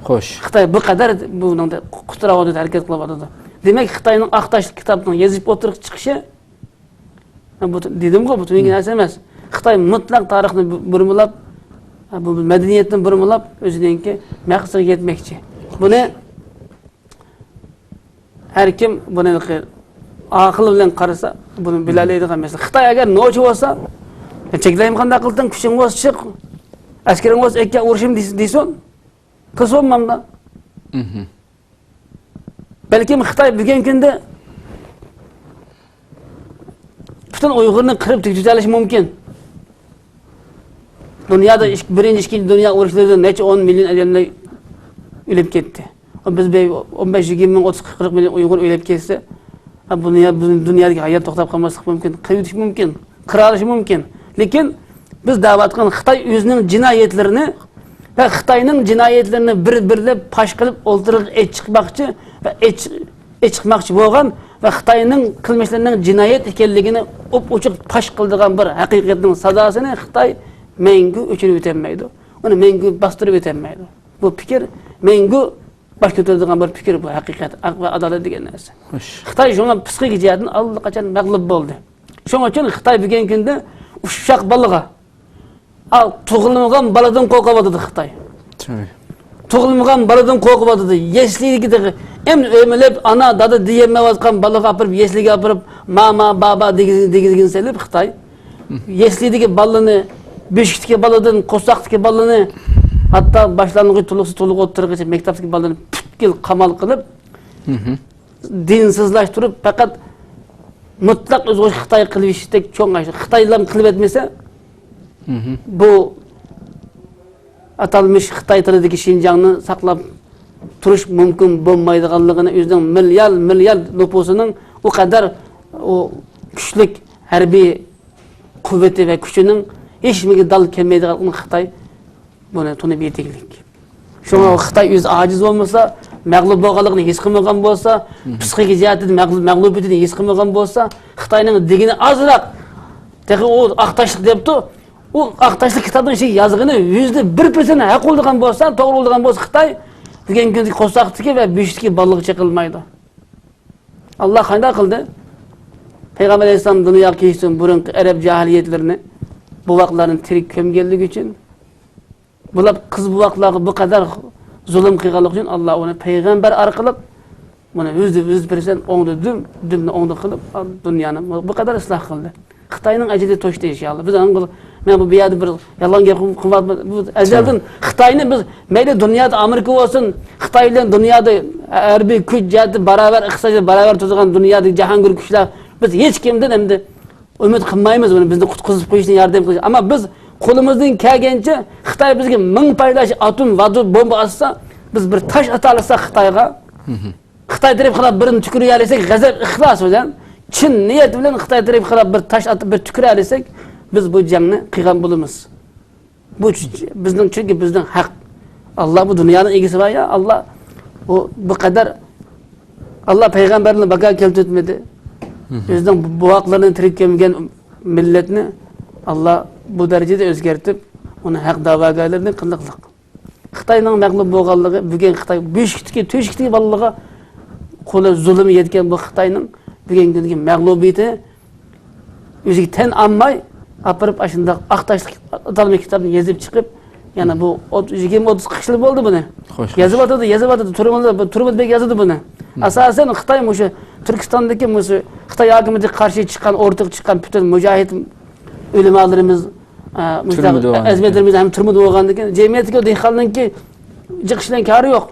خوش. خىتاي بۇ قەدەر بۇنىڭدا قۇتراۋاتىدۇ، ھەرىكەت قىلىۋاتىدۇ. دېمەك، خىتاينىڭ ئاق تاشلىق كىتابنىڭ يېزىپ ئوتتۇرىغا چىقىشى، بۇ، دېدىمغۇ، بۇ تۈنۈگۈن نەرسە ئەمەس. خىتاي مۇتلەق تارىخنى بۇ-، بۇرمىلاپ، بۇ مەدەنىيەتنى بۇرمىلاپ، ئۆزىنىڭكى مەقسىتىگە يەتمەكچى. بۇنى ھەر كىم بۇنى ئاقىل بىلەن قارىسا، بۇنى بىلەلەيدىغان مەسىلە. خىتاي ئەگەر نوچى بولسا، چەكلەيمەن، قانداق قىلساڭ، كۈچۈڭ بولسا چىق، ئەسكىرىڭ بولسا ئەككە، ئۇرۇشىمەن دېسۇن، دېسۇن. قىلسۇن مامدا. بەلكىم خىتاي بۈگۈنكى كۈندە پۈتۈن ئۇيغۇرنى قىرىپ تۈگىتىۋېتىشى مۇمكىن. دۇنيادا ئىك-، بىرىنچى، ئىككىنچى دۇنيا ئۇرۇشلىرىدا نەچچە ئون مىليون ئادەملەر ئۆلۈپ كەتتى. بىز بىر ئون بەش، يىگىرمە مىڭ، ئوتتۇز، قىرىق مىليون ئۇيغۇر ئۆلۈپ كەتسە، بۇ دۇنيا، بۇ دۇنيادىكى ھايات توختاپ قالماسلىقى مۇمكىن. قىرىۋېتىشى مۇمكىن. قىرالىشى مۇمكىن. لېكىن بىز دەۋاتقان خىتاي ئۆزىنىڭ جىنايەتلىرىنى ۋە خىتاينىڭ جىنايەتلىرىنى بىر-بىرلەپ پاش قىلىپ ئوتتۇرىغا ئېچىقماقچى ۋە ئېچ-، ئېچىقماقچى بولغان ۋە خىتاينىڭ قىلمىشلىرىنىڭ جىنايەت ئىكەنلىكىنى ئوپئوچۇق پاش قىلىدىغان بىر ھەقىقەتنىڭ ساداسىنى خىتاي مەڭگۈ ئۆچۈرۈپ ئۆتەلمەيدۇ. ئۇنى مەڭگۈ باستۇرۇپ ئۆتەلمەيدۇ. بۇ پىكىر مەڭگۈ باش كۆتۈرىدىغان بىر پىكىر بۇ، ھەقىقەت، ھەق ۋە ئادالەت دېگەن نەرسە. خوش. خىتاي شۇڭا پسىخىكا جەھەتتىن ئاللىقاچان مەغلۇپ بولدى. شۇنىڭ ئۈچۈن خىتاي بۈگۈنكى كۈندە ئۇششاق بالىغا، ئا، تۇغۇلمىغان بالىدىن قورقۇۋاتىدۇ خىتاي. تۈگى. تۇغۇلمىغان بالىدىن قورقۇۋاتىدۇ. يەسلىگە تېخى ئەمدى ئۆمىلەپ، ئانا، دادا دېيەلمەيۋاتقان بالىغا ئاپىرىپ، يەسلىگە ئاپىرىپ، ماما، بابا دېگۈزگىنى، دېگۈزگىنى سېلىپ خىتاي. يەسلىدىكى بالىنى بۆشۈكتىكى بالىدىن، قورساقتىكى بالىنى، ھەتتا باشلانغۇچ، تولۇقسىز، تولۇق ئوتتۇرىغىچە مەكتەپتىكى بالىنى پۈتكۈل قامال قىلىپ، دىنسىزلاشتۇرۇپ، پەقەت مۇتلەق ئۆزىگە خىتاي قىلىۋېتىشتەك چوڭ ئىش. خىتايلام قىلىۋەتمىسە، بۇ ئاتالمىش خىتاي تىلىدىكى شىنجاڭنى ساقلاپ تۇرۇش مۇمكىن بولمايدىغانلىقىنى، ئۆزىنىڭ مىليار، مىليار نوپۇسىنىڭ ئۇ قەدەر ئۇ كۈچلۈك ھەربىي قۇۋۋىتى ۋە كۈچىنىڭ ھېچنېمىگە دال كەلمەيدىغانلىقىنى خىتاي بۇنى تونۇپ يېتىگلىك. شۇڭا خىتاي ئۆزى ئاجىز بولمىسا، مەغلۇپ بولغانلىقىنى ھېس قىلمىغان بولسا، پسىخىكا جەھەتتىن مەغلۇپ، مەغلۇبىيىتىنى ھېس قىلمىغان بولسا، خىتاينىڭ دېگىنى ئازراق، تېخى ئۇ ئاق تاشلىق دەپتۇ، ئۇ ئاق تاشلىق كىتابنىڭ ئىچىگە يازغىنى يۈزدە بىر پىرسەنت ھەق بولىدىغان بولسا، توغرا بولىدىغان بولسا، خىتاي بۈگۈنكى كۈندىكى قورساقتىكى ۋە بۆشۈكتىكى بالىلىقى چېقىلمايدۇ. ئاللا قانداق قىلدى؟ پەيغەمبەر ئەلەيھىسسالام دۇنياغا كېلىشتىن بۇرۇنقى ئەرەب جاھىلىيەتلىرىنى، بوۋاقلارنى تىرىك كۆمگەنلىكى ئۈچۈن، بۇلار قىز بوۋاقلارغا بۇ قەدەر زۇلۇم قىلغانلىقى ئۈچۈن، ئاللا ئۇنى پەيغەمبەر ئارقىلىق، مانا، يۈزدە يۈز پىرسەنت ئوڭدا دۈم، دۈمنى ئوڭدا قىلىپ، دۇنيانى بۇ قەدەر ئىسلاھ قىلدى. خىتاينىڭ ئەجىلى توشتى، ئىنشائاللا. بىز ئاڭ-، مەن بۇ، بۇ يەردە بىر يالغان گەپ قىلماپمەن. بۇ ئەزەلدىن خىتاينى بىز، مەيلى دۇنيادا ئامېرىكا بولسۇن، خىتاي بىلەن دۇنيادا ھەربىي كۈچ جەھەتتە باراۋەر، ئىقتىسادىي باراۋەر تۇرىدىغان دۇنيادىكى جاھانگىر كۈچلەر، بىز ھېچ كىمدىن ئەمدى ئۈمىد قىلمايمىز، بۇنى بىزنى قۇتقۇزۇپ قويۇشنى، ياردەم قىلىش. ئەمما بىز قولىمىزدىن كەلگەنچە، خىتاي بىزگە مىڭ پايلاش ئاتوم، ۋاتوم بومبا ئاتسا، بىز بىر تاش ئاتالىساق خىتايغا، خىتاي تەرەپ خىلاپ بىرنى تۈكۈرۈۋېلىسەك، غەزەپ، ئىخلاس بىلەن، چىن نىيەت بىلەن خىتاي تەرەپ خىلاپ بىر تاش ئاتىپ، بىر تۈكۈرۈۋېلىسەك، بىز بۇ جەڭنى قىلغان بولىمىز. بۇ چۈ-، بىزنىڭ، چۈنكى بىزنىڭ ھەق. ئاللا بۇ دۇنيانىڭ ئىگىسى بار يا، ئاللا بۇ، بۇ قەدەر، ئاللا پەيغەمبەرنى باكا كەلتۈرتمىدى. ئۆزىنىڭ بوۋاقلىرىنى تىرىك كۆمگەن مىللەتنى ئاللا بۇ دەرىجىدە ئۆزگەرتىپ، ئۇنى ھەق دەۋاگەرلىرىنى قىلدى، قىلدى. خىتاينىڭ مەغلۇپ بولغانلىقى، بۈگۈن خىتاي بۆشۈكتىكى، تۆشۈكتىكى بالىلىرىغا قولى زۇلۇم يەتكەن بۇ خىتاينىڭ بۈگۈنكى كۈندىكى مەغلۇبىيىتى ئۆزىگە تەن ئالماي، ئاپىرىپ ئاشۇنداق ئاق تاشلىق ئاتالمىش كىتابنى يېزىپ چىقىپ، يەنە بۇ ئوت-، يىگىرمە ئوتتۇز قىرىق يىل بولدى بۇنى. خوش، خوش. يېزىۋاتىدۇ، يېزىۋاتىدۇ، تۈرمىدە، بۇ تۈرمىدە بەك يازىدۇ بۇنى. ئاساسەن خىتاي مۇشۇ تۈركىستاندىكى مۇشۇ خىتاي ھاكىمىيىتىگە قارشى چىققان، ئورتىغا چىققان پۈتۈن مۇجاھىد ئۆلىمالىرىمىز، ئە، مۇشۇنداق تۈرمىدە بولغان ئەزىمەتلىرىمىز ھەم تۈرمىدە بولغاندىكىن، جەمئىيەتتىكى دېھقاننىڭكى جىقىش بىلەن كارى يوق.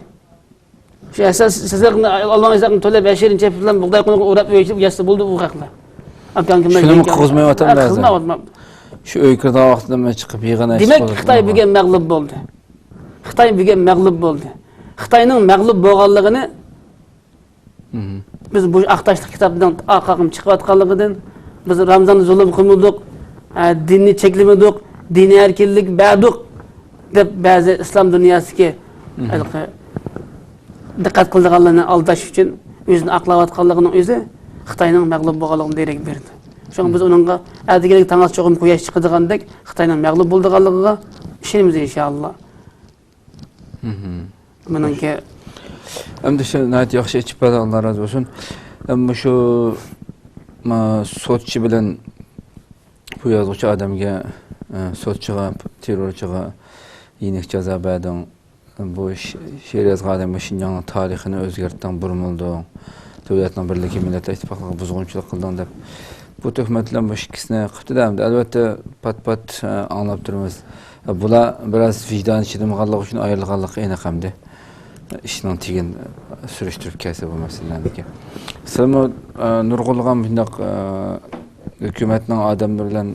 شۇ ئەسەس سېسىقنى، ئالماق سېسىقنى تۆلەپ، بەش يېرىم چېپىپ بىلەن بۇغداي قونۇپ ئوراپ ئۆيلىشىپ يەتسە بولدى ئۇ خەقلەر. ئاكاڭ كىم؟ شۇنىمۇ قىغۇزمايۋاتامدۇ ھە، ھازىر؟ قىغۇزمايۋاتىمەن. شۇ ئۆي كىرىدىغان ۋاقتىدا مەن چىقىپ يىغىن ئەشىق دېمەك، بولۇپ خىتاي بۈگۈن مەغلۇپ بولدى. خىتاي بۈگۈن مەغلۇپ بولدى. خىتاينىڭ مەغلۇپ بولغانلىقىنى بىز بۇ ئاق تاشلىق كىتابنىڭ ئارقىغا چىقىۋاتقانلىقىدىن، بىز رامزاندا زۇلۇم قىلمىدۇق، ئە، دىننى چەكلىمىدۇق، دىنىي ئەركىنلىك بەردۇق، دەپ بەزى ئىسلام دۇنياسىدىكى ھېلىقى دىققەت قىلىدىغانلارنى ئالداش ئۈچۈن ئۆزىنى ئاقلاۋاتقانلىقىنىڭ ئۆزى خىتاينىڭ مەغلۇپ بولغانلىقىنىڭ دېرىكى بېرىدۇ. شۇڭا بىز ئۇنىڭغا ئەتىگەنلىك تاڭ چوقۇم قۇياش چىقىدىغاندەك خىتاينىڭ مەغلۇپ بولىدىغانلىقىغا ئىشىنىمىز، ئىنشائاللا. مېنىڭكى. ئەمدى شۇ ناھايىتى ياخشى ئېچىپ بەردى، ئاللا رازى بولسۇن. ئەمما شۇ، ما، سوتچى بىلەن بۇ يازغۇچى ئادەمگە، ئە، سوتچىغا، تېررورچىغا يېنىك جازا بەردىڭ. بۇ ش-، شېئىر يازغان ئادەمگە شىنجاڭنىڭ تارىخىنى ئۆزگەرتتىڭ، بۇرمىلىدىڭ. دۆلەتنىڭ بىرلىكى، مىللەتلەر ئىتتىپاقلىقىغا بۇزغۇنچىلىق قىلدىڭ دەپ. بۇ تۆھمەت بىلەن بۇ ئىككىسىنى قىپتىدە ئەمدى. ئەلۋەتتە، پات-پات، ئە، ئاڭلاپ تۇرىمىز. بۇلار بىراز ۋىجدانى چىدىمىغانلىقى ئۈچۈن ئايرىلغانلىقى ئېنىق ئەمدى. ئىشنىڭ تېگىن سۈرۈشتۈرۈپ كەلسە بۇ مەسىلىلەرنىڭكى. سىلەرمۇ، ئە، نۇرغۇنلىغان مۇشۇنداق، ئە، ھۆكۈمەتنىڭ ئادەملىرى بىلەن،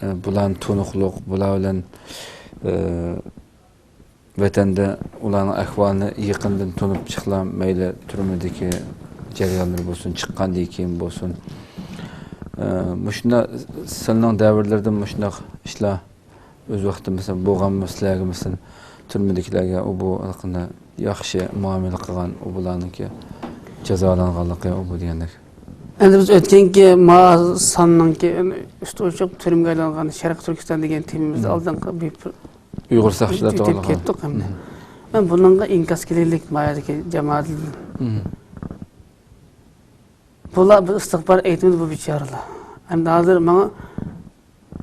ئە، بۇلارنى تونۇقلۇق، بۇلار بىلەن، ئە، ۋەتەندە ئۇلارنىڭ ئەھۋالىنى يېقىندىن تونۇپ چىقلا، مەيلى تۈرمىدىكى جەريانلىرى بولسۇن، چىققاندىن كېيىن بولسۇن. ئە، مۇشۇنداق سىلىنىڭ دەۋرلىرىدە مۇشۇنداق ئىشلار ئۆز ۋاقتىدا، مەسىلەن، بولغانمۇ سىلەرگە، مەسىلەن، تۈرمىدىكىلەرگە ئۇ بۇ ھەققىدە ياخشى مۇئامىلە قىلغان، ئۇ بۇلارنىڭكى جازالانغانلىقى، ئۇ بۇ دېگەندەك؟ ئەمدى بىز ئۆتكەنكى ما ساننىڭكى ئۈستى ئوچۇق تۈرمىگە ئايلانغان شەرقىي تۈركىستان دېگەن تېمىمىزدا ئالدىنقى بىر ئۇيغۇر ساقچىلار ئۆتۈپ توغرىلىق كەتتۇق ئەمدى. مەن بۇنىڭغا ئىنكاس كېلەيلىك ما يەردىكى جامائەتلەردىن. بۇلار بىر ئىستىغپار ئېيتمىدى بۇ بىچارىلار. ئەمدى ھازىر ماڭا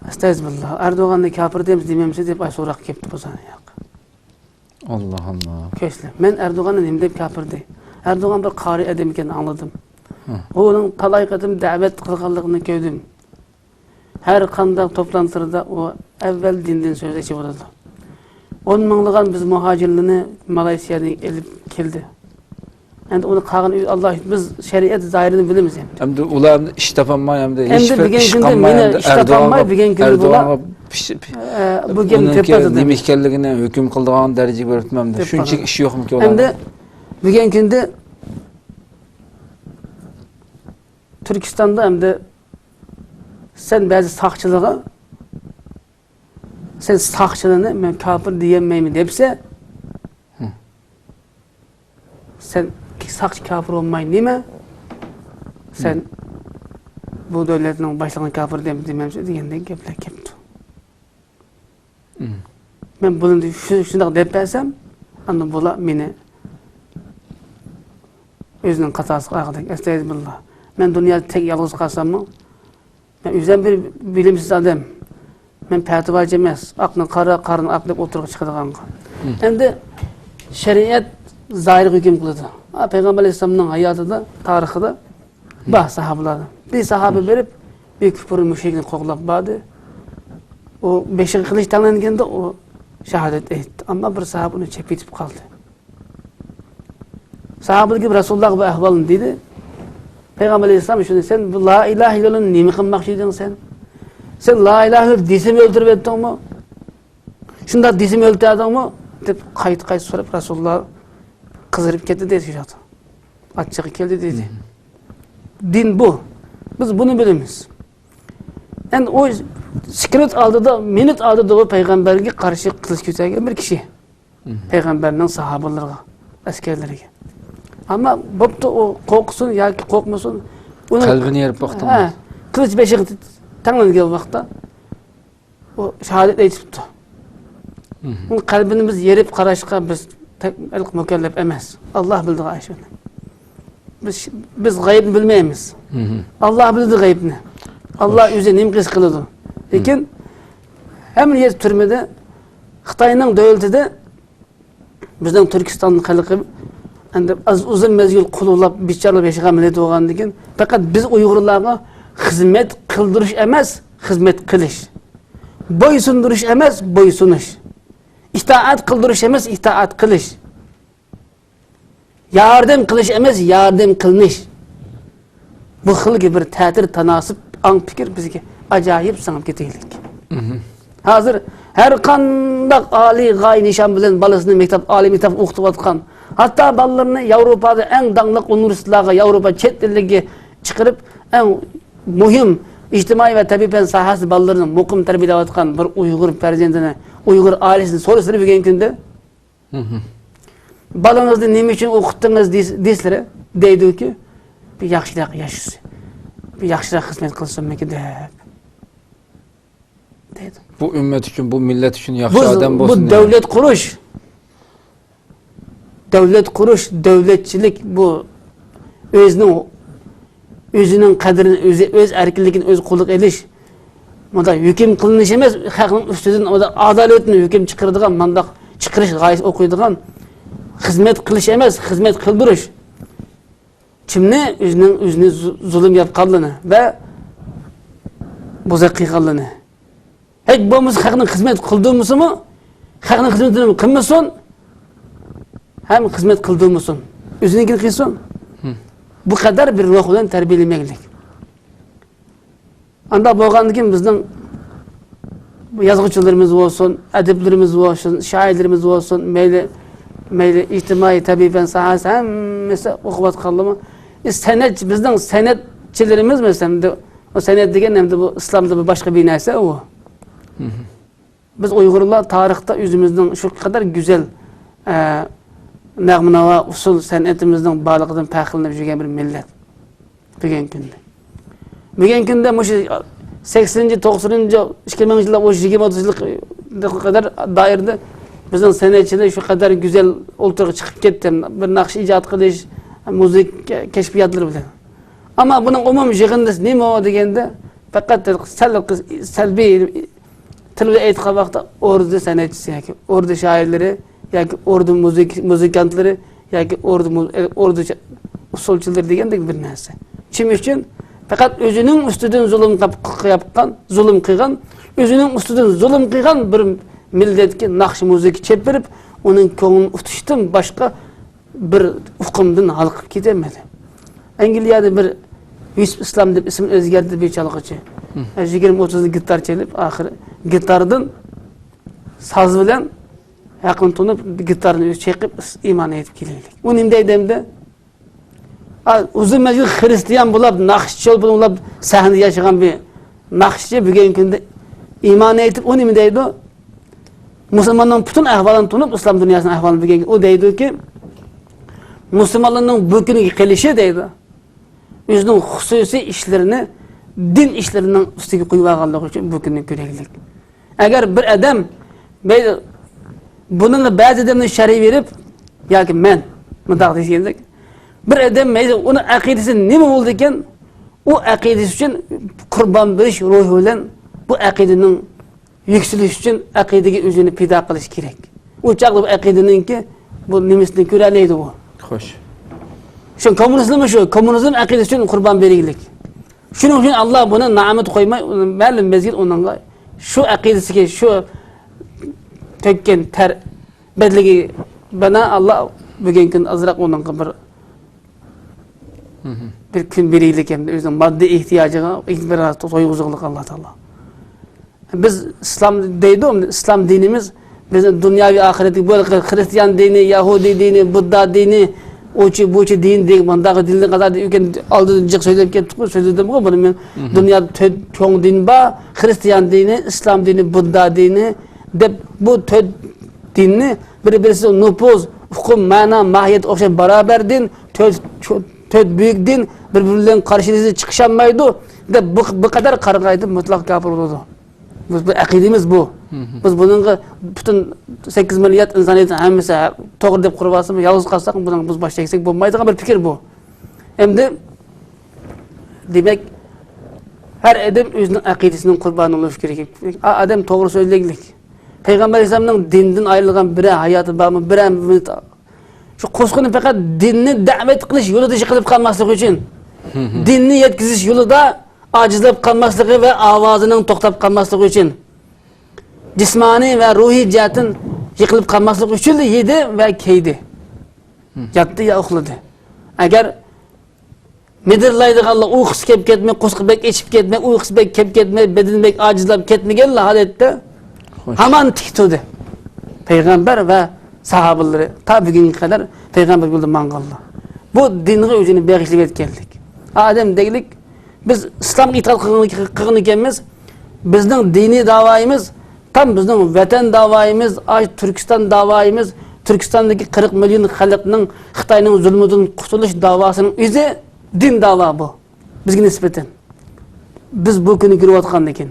ئەستەغپىرۇللا، ئەردوغاننى كاپىر دەيمىز دېمەمسىز دەپ ئاي سوراق كەپتۇ بۇ زانى ياق. ئاللا ئاللا. كۆرسىلە، مەن ئەردوغاننى نېمە دەپ كاپىر دەي؟ ئەردوغان بىر قارىي ئادەم ئىكەننى ئاڭلىدىم. ئۇنىڭ تالاي قېتىم دەۋەت قىلغانلىقىنى كۆردۈم. ھەر قانداق توپلانتىلىرىدا ئۇ ئەۋۋەل دىندىن سۆزلەشكە بولىدۇ. ئون مىڭلىغان بىز مۇھاجىرلىرىنى مالايسىيادىن ئېلىپ كەلدى. ئەمدى ئۇنى قالغان ئاللا، بىز شەرىئەت زاھىرىنى بىلىمىز ئەمدى. ئەمدى ئۇلار ئىش تاپالماي، ئەمدى ئەمدى ھېچبىر بۈگۈنكى ئىش كۈندە قالماي، مېنى ئەمدى ئىش تاپالماي، ئەردوغانغا، بۈگۈنكى كۈندە بۇلار، ئەردوغانغا پىش-، پىش-، ئە، بۇ گەپنى ئۇنىڭكى تېپىۋاتىدۇ. نېمە ئىكەنلىكىنى، ھۆكۈم قىلىدىغان دەرىجىگە بېرىپتىمۇ ئەمدى؟ دەپ شۇنچىلىك قالىدۇ. ئىش يوقمىكىن ئۇلارنىڭ؟ ئەمدى بۈگۈنكى كۈندە تۈركىستاندا ئەمدى سەن بەزى ساقچىلارغا، سەن ساقچىلارنى مەن كاپىر دېيەلمەيمەن دەپسە، ھە. سەن ساقچى كاپىر بولماي نېمە؟ سەن ھە. بۇ دۆلەتنىڭ باشلىقىنى كاپىر دەم-، دېمەمسەن دېگەندەك گەپلەر كەپتۇ. ھە. مەن بۇنى شۇ-، شۇنداق دەپ بەرسەم، ئاندىن بۇلار مېنى ئۆزىنىڭ خاتاسىغا ئايىغىدەك، ئەستەغپىرۇللا. مەن دۇنيادا تەك يالغۇز قالساممۇ، مەن ئۆزۈم بىر بىلىمسىز ئادەم. مەن پەتىۋاچى ئەمەس. ئاقنى قارا، قارىنى ئاق دەپ ئوتتۇرىغا چىقىدىغانغا. ھە. ئەمدى شەرىئەت زاھىرغا ھۆكۈم قىلىدۇ. ھا، پەيغەمبەر ئەلەيھىسسالامنىڭ ھاياتىدا، تارىخىدا بار ساھابىلەردىن. بىر ساھابە بېرىپ، بىر كۇپۇر مۇشرىكنى قوغلاپ باردى. ئۇ بېشىغا قىلىچ تەڭلەنگەندە، ئۇ شاھادەت ئېيتتى. ئەمما بىر ساھابە ئۇنى چېپىۋېتىپ قالدى. ساھابىلەر كېلىپ رەسۇلۇللاھقا بۇ ئەھۋالنى دېدى. پەيغەمبەر ئەلەيھىسسالام شۇنى، سەن بۇ لا ئىلاھە ئىللاللانى نېمە قىلماقچى ئىدىڭ سەن؟ سەن لا ئىلاھە دېسىمۇ ئۆلتۈرۈۋەتتىڭمۇ؟ شۇنداق دېسىمۇ ئۆلتۈردۈڭمۇ؟ دەپ قايتا-قايتا سوراپ، رەسۇلۇللا قىزىرىپ كەتتى دەيدۇ شۇ چاغدا. ئاچچىقى كەلدى دېدى. دىن بۇ. بىز بۇنى بىلىمىز. ئەمدى ئۇ سېكۇنت ئالدىدا، مىنۇت ئالدىدا ئۇ پەيغەمبەرگە قارشى قىلىچ كۆتەرگەن بىر كىشى. پەيغەمبەرنىڭ ساھابىلىرىغا، ئەسكەرلىرىگە. ئەمما بوپتۇ، ئۇ قورقسۇن ياكى قورقمىسۇن، ئۇنىڭ قەلبىنى يېرىپ باقتىڭمۇ؟ ھە، قىلىچ بېشىغا تەڭلەنگەن ۋاقىتتا ئۇ شاھادەت ئېيتىپتۇ. ئۇنىڭ قەلبىنى بىز يېرىپ قاراشقا بىز تەك-، مۇكەللەپ ئەمەس. ئاللا بىلىدىغان ئىشنى. بىز، بىز غەيىبنى بىلمەيمىز. ئاللا بىلىدۇ غەيىبنى. ئاللا ئۆزى نېمە قىلسا قىلىدۇ. لېكىن ھەممە يەر تۈرمىدە، خىتاينىڭ دۆلىتىدە بىزنىڭ تۈركىستان خەلقى ئەمدى ئاز، ئۇزۇن مەزگىل قۇلۇقلاپ، بىچارىلاپ ياشىغان مىللەت بولغاندىن كېيىن، پەقەت بىز ئۇيغۇرلارغا خىزمەت قىلدۇرۇش ئەمەس، خىزمەت قىلىش. بويسۇندۇرۇش ئەمەس، بويسۇنۇش. ئىتائەت قىلدۇرۇش ئەمەس، ئىتائەت قىلىش. ياردەم قىلىش ئەمەس، ياردەم قىلىنىش. بۇ خىلدىكى بىر تەتۈر تاناسىپ، ئاڭ پىكىر بىزگە ئاجايىپ سىڭىپ كېتەيلىك. ھازىر ھەر قانداق ئالىي غايە نىشان بىلەن بالىسىنى مەكتەپ، ئالىي مەكتەپ ئوقۇتۇۋاتقان، ھەتتا بالىلىرىنى ياۋروپادا ئەڭ داڭلىق ئۇنىۋېرسىتېتلارغا، ياۋروپا چەت ئېلىگە چىقىرىپ، ئەڭ مۇھىم ئىجتىمائىي ۋە تەبىئىي پەن ساھەسىدە بالىلىرىنى مۇقىم تەربىيەلەۋاتقان بىر ئۇيغۇر پەرزەنتىنى، ئۇيغۇر ئائىلىسىنى سورىسىلى بۈگۈنكى كۈندە، بالىڭىزنى نېمە ئۈچۈن ئوقۇتتىڭىز دېس-، دېسىلىرى، دەيدۇكى، بىر ياخشىراق ياشىسۇن، بىر ياخشىراق خىزمەت قىلسۇنمىكىن دەپ. دەيدۇ. بۇ ئۈممەت ئۈچۈن، بۇ مىللەت ئۈچۈن ياخشى بۇ، ئادەم بۇ بولسۇن دەيدۇ. دۆلەت قۇرۇش، دۆلەت قۇرۇش، دۆلەتچىلىك بۇ ئۆزىنىڭ، ئۆزىنىڭ قەدرىنى ئۆزى، ئۆز ئەركىنلىكىنى ئۆزى قولىغا ئېلىش، مۇنداق ھۆكۈم قىلىنىش ئەمەس، خەقنىڭ ئۈستىدىن مۇنداق ئادالەتنى ھۆكۈم چىقىرىدىغان، مۇنداق چىقىرىش غايىسى ئوقۇيدىغان، خىزمەت قىلىش ئەمەس، خىزمەت قىلدۇرۇش. كىمنى؟ ئۆزىنىڭ، ئۆزىنى زۇ-، زۇلۇم ياپقانلىرىنى ۋە بوزەك قىلغانلىرىنى. ھېچ بولمىسا خەقنىڭ خىزمەت قىلدۇرمىسىمۇ، خەقنىڭ خىزمىتىنى قىلمىسۇن، ھەم خىزمەت قىلدۇرمىسۇن. ئۆزىنىڭكىنى قىلسۇن. بۇ قەدەر بىر روھ بىلەن تەربىيەلىمەكلىك. ئانداق بولغاندىن كېيىن بىزنىڭ بۇ يازغۇچىلىرىمىز بولسۇن، ئەدىبلىرىمىز بولسۇن، شائىرلىرىمىز بولسۇن، مەيلى، مەيلى ئىجتىمائىي، تەبىئىي پەن ساھەسى ھەممىسى ئوقۇۋاتقانلىرىمۇ، سەنئەتچى، بىزنىڭ سەنئەتچىلىرىمىز مەسىلەن، ئەمدى ئۇ سەنئەت دېگەن ئەمدى بۇ ئىسلامدا بىر باشقا بىر نەرسە ئۇ. بىز ئۇيغۇرلار تارىختا ئۆزىمىزنىڭ شۇ قەدەر گۈزەل، ئە، نەغمە-ناۋا، ئۇسسۇل سەنئىتىمىزنىڭ بارلىقىدىن پەخىرلىنىپ يۈرگەن بىر مىللەت بۈگۈنكى كۈندە. بۈگۈنكى كۈندە مۇشۇ سەكسىنىنچى، توقسىنىنچى، ئىككى مىڭىنچى يىللار، مۇشۇ يىگىرمە، ئوتتۇز يىللىق قەدەر دائىرىدە بىزنىڭ سەنئەتچىلەر شۇ قەدەر گۈزەل ئوتتۇرىغا چىقىپ كەتتى. بىر ناخشا ئىجاد قىلىش، مۇزىكا كەشپىياتلىرى بىلەن. ئەمما بۇنىڭ ئومۇمىي يىغىندىسى نېمە دېگەندە، پەقەت سەل-، سەلبىي تىل بىلەن ئېيتقان ۋاقىتتا ئوردا سەنئەتچىسى ياكى ئوردا شائىرلىرى ياكى ئوردا مۇزىك-، مۇزىكانتلىرى ياكى ئوردا مۇ-، ئوردا ئۇسسۇلچىلىرى دېگەندەك بىر نەرسە. شۇنىڭ ئۈچۈن پەقەت ئۆزىنىڭ ئۈستىدىن زۇلۇم قىلىپ، قىلىپ، قىلغان، زۇلۇم قىلغان، ئۆزىنىڭ ئۈستىدىن زۇلۇم قىلغان بىر مىللەتكە ناخشا مۇزىكا چېلىپ بېرىپ، ئۇنىڭ كۆڭلىنى ئۇتۇشتىن باشقا بىر ئۇقۇمدىن ھالقىپ كېتەلمىدى. ئەنگلىيەدە بىر يۈسۈپ ئىسلام دەپ ئىسمىنى ئۆزگەرتتى بىر چالغۇچى. ھە، يىگىرمە ئوتتۇز گىتار چېلىپ، ئاخىرى گىتاردىن ساز بىلەن ھەقنى تونۇپ، گىتارنى ئۆزى چېقىپ، ئىس-، ئىمان ئېيتىپ كېلەيلى. ئۇ نېمە دەيدۇ ئەمدى؟ ئا، ئۇزۇن مەزگىل خىرىستىيان بولاپ، ناخشىچى بولاپ، سەھنىدە ياشىغان بىر ناخشىچى بۈگۈنكى كۈندە ئىمان ئېيتىپ، ئۇ نېمە دەيدۇ؟ مۇسۇلماننىڭ پۈتۈن ئەھۋالىنى تونۇپ، ئىسلام دۇنياسىنىڭ ئەھۋالىنى بۈگۈنكى، ئۇ دەيدۇكى، مۇسۇلمانلارنىڭ بۇ كۈنگە قېلىشى دەيدۇ، ئۆزىنىڭ خۇسۇسىي ئىشلىرىنى دىن ئىشلىرىنىڭ ئۈستىگە قويۇۋالغانلىقى ئۈچۈن بۇ كۈننى كۆرەيلىك. ئەگەر بىر ئادەم، مەيلى، بۇنىڭغا بەزى ئادەمنى شەرھ بېرىپ، ياكى مەن مۇنداق دېگەندەك، بىر ئادەم، مەيلى، ئۇنىڭ ئەقىدىسى نېمە بولىدىكەن، ئۇ ئەقىدىسى ئۈچۈن قۇربان بېرىش روھى بىلەن بۇ ئەقىدىنىڭ يۈكسىلىشى ئۈچۈن ئەقىدىگە ئۆزىنى پىدا قىلىش كېرەك. ئۇ چاغدا بۇ ئەقىدىنىڭكى بۇ نېمىسىنى كۆرەلەيدۇ ئۇ. خوش. شۇ كوممۇنىزممۇ شۇ، كوممۇنىزم ئەقىدىسى ئۈچۈن قۇربان بېرىگلىك. شۇنىڭ ئۈچۈن ئاللا بۇنى نائامىدە قويماي، ئۇنى مەلۇم مەزگىل ئۇنىڭغا شۇ ئەقىدىسىگە، شۇ تۆككەن تەر بەدىلىگە بىنا ئاللا بۈگۈنكى كۈن ئازراق ئۇنىڭغا بىر، بىر كۈن بېرىگلىك ھەمدە ئۆزىنىڭ ماددىي ئېھتىياجىغا بىر تويغۇزغۇلۇق ئاللا تائالا. بىز ئىسلام دەيدۇ، ئىسلام دىنىمىز بىزنى دۇنياۋى ئاخىرەتلىك، بۇ خىرىستىيان دىنى، يەھۇدىي دىنى، بۇددا دىنى، ئۇچى بۇچى دىن دېگەن مۇنداق دىنلار قاتارىدا ئۆتكەن ئالدىدا جىق سۆزلەپ كەتتۇققۇ، سۆزلىدىمغۇ بۇنى مەن. دۇنيادا تۆت چوڭ دىن بار، خىرىستىيان دىنى، ئىسلام دىنى، بۇددا دىنى دەپ، بۇ تۆت دىننى بىر-بىرسىدە نوپۇز، ئۇقۇم، مەنا، ماھىيەت ئوخشاش بارابەر دىن، تۆت، تۆت بۈيۈك دىن بىر-بىرى بىلەن قارشىلىشىپ چىقىشالمايدۇ دەپ، بۇ، بۇ قەدەر قارىغايدى مۇتلەق كاپىر بولىدۇ. بىز بۇ ئەقىدىمىز بۇ. بىز بۇنىڭغا پۈتۈن سەككىز مىليارد ئىنسانىيەتنىڭ ھەممىسى توغرا دەپ قۇرۇپ ئالسىمۇ، يالغۇز قالساق، بۇنىڭغا بىز باش تەگسەك بولمايدىغان بىر پىكىر بۇ. ئەمدى، دېمەك، ھەر ئادەم ئۆزىنىڭ ئەقىدىسىنىڭ قۇربانى بولۇشى كېرەك. ئا-، ئادەم توغرا سۆزلەيلىك. پەيغەمبەر ئەلەيھىسسالامنىڭ دىندىن ئايرىلغان بىرەر ھاياتى بارمۇ؟ بىرەر مىنۇت شۇ قوسقىنى پەقەت دىننى دەۋەت قىلىش يولىدا يىقىلىپ قالماسلىق ئۈچۈن، دىننى يەتكۈزۈش يولىدا ئاجىزلاپ قالماسلىقى ۋە ئاۋازىنىڭ توختاپ قالماسلىقى ئۈچۈن، جىسمانىي ۋە روھىي جەھەتتىن يىقىلىپ قالماسلىقى ئۈچۈنلا يېدى ۋە كىيدى. ياتتى يا ئۇخلىدى. ئەگەر مىدىرلايدىغانلا، ئۇيقۇسى كەپ كەتمەي، قورسىقى بەك ئېچىپ كەتمەي، ئۇيقۇسى بەك كەپ كەتمەي، بەدىنى بەك ئاجىزلاپ كەتمىگەنلا ھالەتتە، خوش. ھامان تىك تۇردى. پەيغەمبەر ۋە ساھابىلىرى تا بۈگۈنگە قەدەر پەيغەمبەر يولىدا ماڭغانلار. بۇ دىنغا ئۆزىنى بېغىشلىۋەتكەنلىك. ئادەم دەيلىك، بىز ئىسلامغا ئېتىقاد قىلغان، قىلغان ئىكەنمىز. بىزنىڭ دىنىي داۋايىمىز، تام بىزنىڭ ۋەتەن داۋايىمىز، ئاي، تۈركىستان داۋايىمىز، تۈركىستاندىكى قىرىق مىليون خەلقنىڭ خىتاينىڭ زۇلمىدىن قۇتۇلۇش داۋاسىنىڭ ئۆزى دىن داۋا بۇ. بىزگە نىسبەتەن. بىز بۇ كۈننى كۆرۈۋاتقاندىكىن.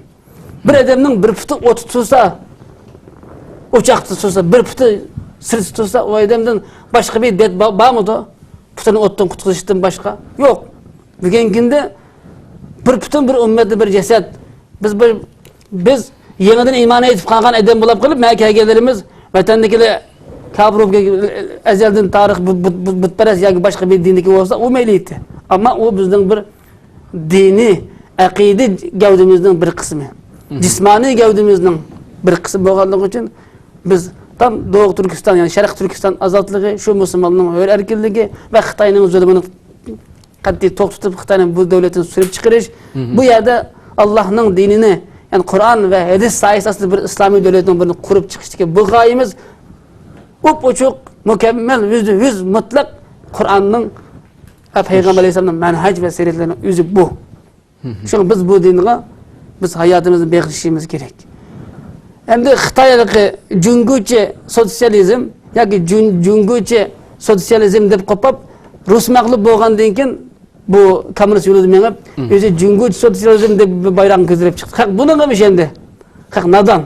بىر ئادەمنىڭ بىر پۇتى ئوتتا تۇرسا، ئوچاقتا تۇرسا، بىر پۇتى سىرتتا تۇرسا، ئۇ ئادەمدىن باشقا بىر دەرد با-، بارمىدۇ؟ پۇتىنى ئوتتىن قۇتقۇزۇشتىن باشقا؟ يوق. بۈگۈنكى كۈندە بىر پۈتۈن بىر ئۈممەتنى بىر جەسەت. بىز بىر، بىز يېڭىدىن ئىمان ئېيتىپ قالغان ئادەم بولاپ قېلىپ، مەن كەلگەنلىرىمىز ۋەتەندىكىلەر كاپىر بولۇپ كەلگەن، ئەزەلدىن تارىخ بۇ، بۇ، بۇ، بۇتپەرەس ياكى باشقا بىر دىندىكى بولسا، ئۇ مەيلى ئىدى. ئەمما ئۇ بىزنىڭ بىر دىنىي ئەقىدە گەۋدىمىزنىڭ بىر قىسمى. جىسمانىي گەۋدىمىزنىڭ بىر قىسمى بولغانلىقى ئۈچۈن بىز تام دوغۇ تۈركىستان، يەنى شەرقىي تۈركىستان ئازادلىقى، شۇ مۇسۇلمانلارنىڭ ھۆر ئەركىنلىكى ۋە خىتاينىڭ زۇلمىنى قەتئىي توختىتىپ، خىتاينىڭ بۇ دۆلىتىنى سۈرۈپ چىقىرىش، بۇ يەردە ئاللاھنىڭ دىنىنى، يەنى قۇرئان ۋە ھەدىس سايىسى ئاستىدا بىر ئىسلامىي دۆلەتنىڭ بىرنى قۇرۇپ چىقىشتىكى بۇ غايىمىز ئوپئوچۇق، مۇكەممەل، يۈزدە يۈز مۇتلەق قۇرئاننىڭ ۋە پەيغەمبەر ئەلەيھىسسالامنىڭ مەنھەج ۋە سىرەتلىرىنىڭ ئۆزى بۇ. شۇڭا بىز بۇ دىنغا بىز ھاياتىمىزنى بېغىشلىشىمىز كېرەك. ئەمدى خىتاي ھېلىقى جۇڭگوچە سوتسىيالىزم ياكى جۇن-، جۇڭگوچە سوتسىيالىزم دەپ قوپاپ، رۇس مەغلۇپ بولغاندىن كېيىن بۇ كوممۇنىست يولىدا مېڭىپ، ئۆزى جۇڭگوچە سوتسىيالىزم دەپ بىر بايراقنى كۆتۈرۈپ چىقتى. خەق بۇنىڭغىمۇ ئىشەندى. خەق نادان.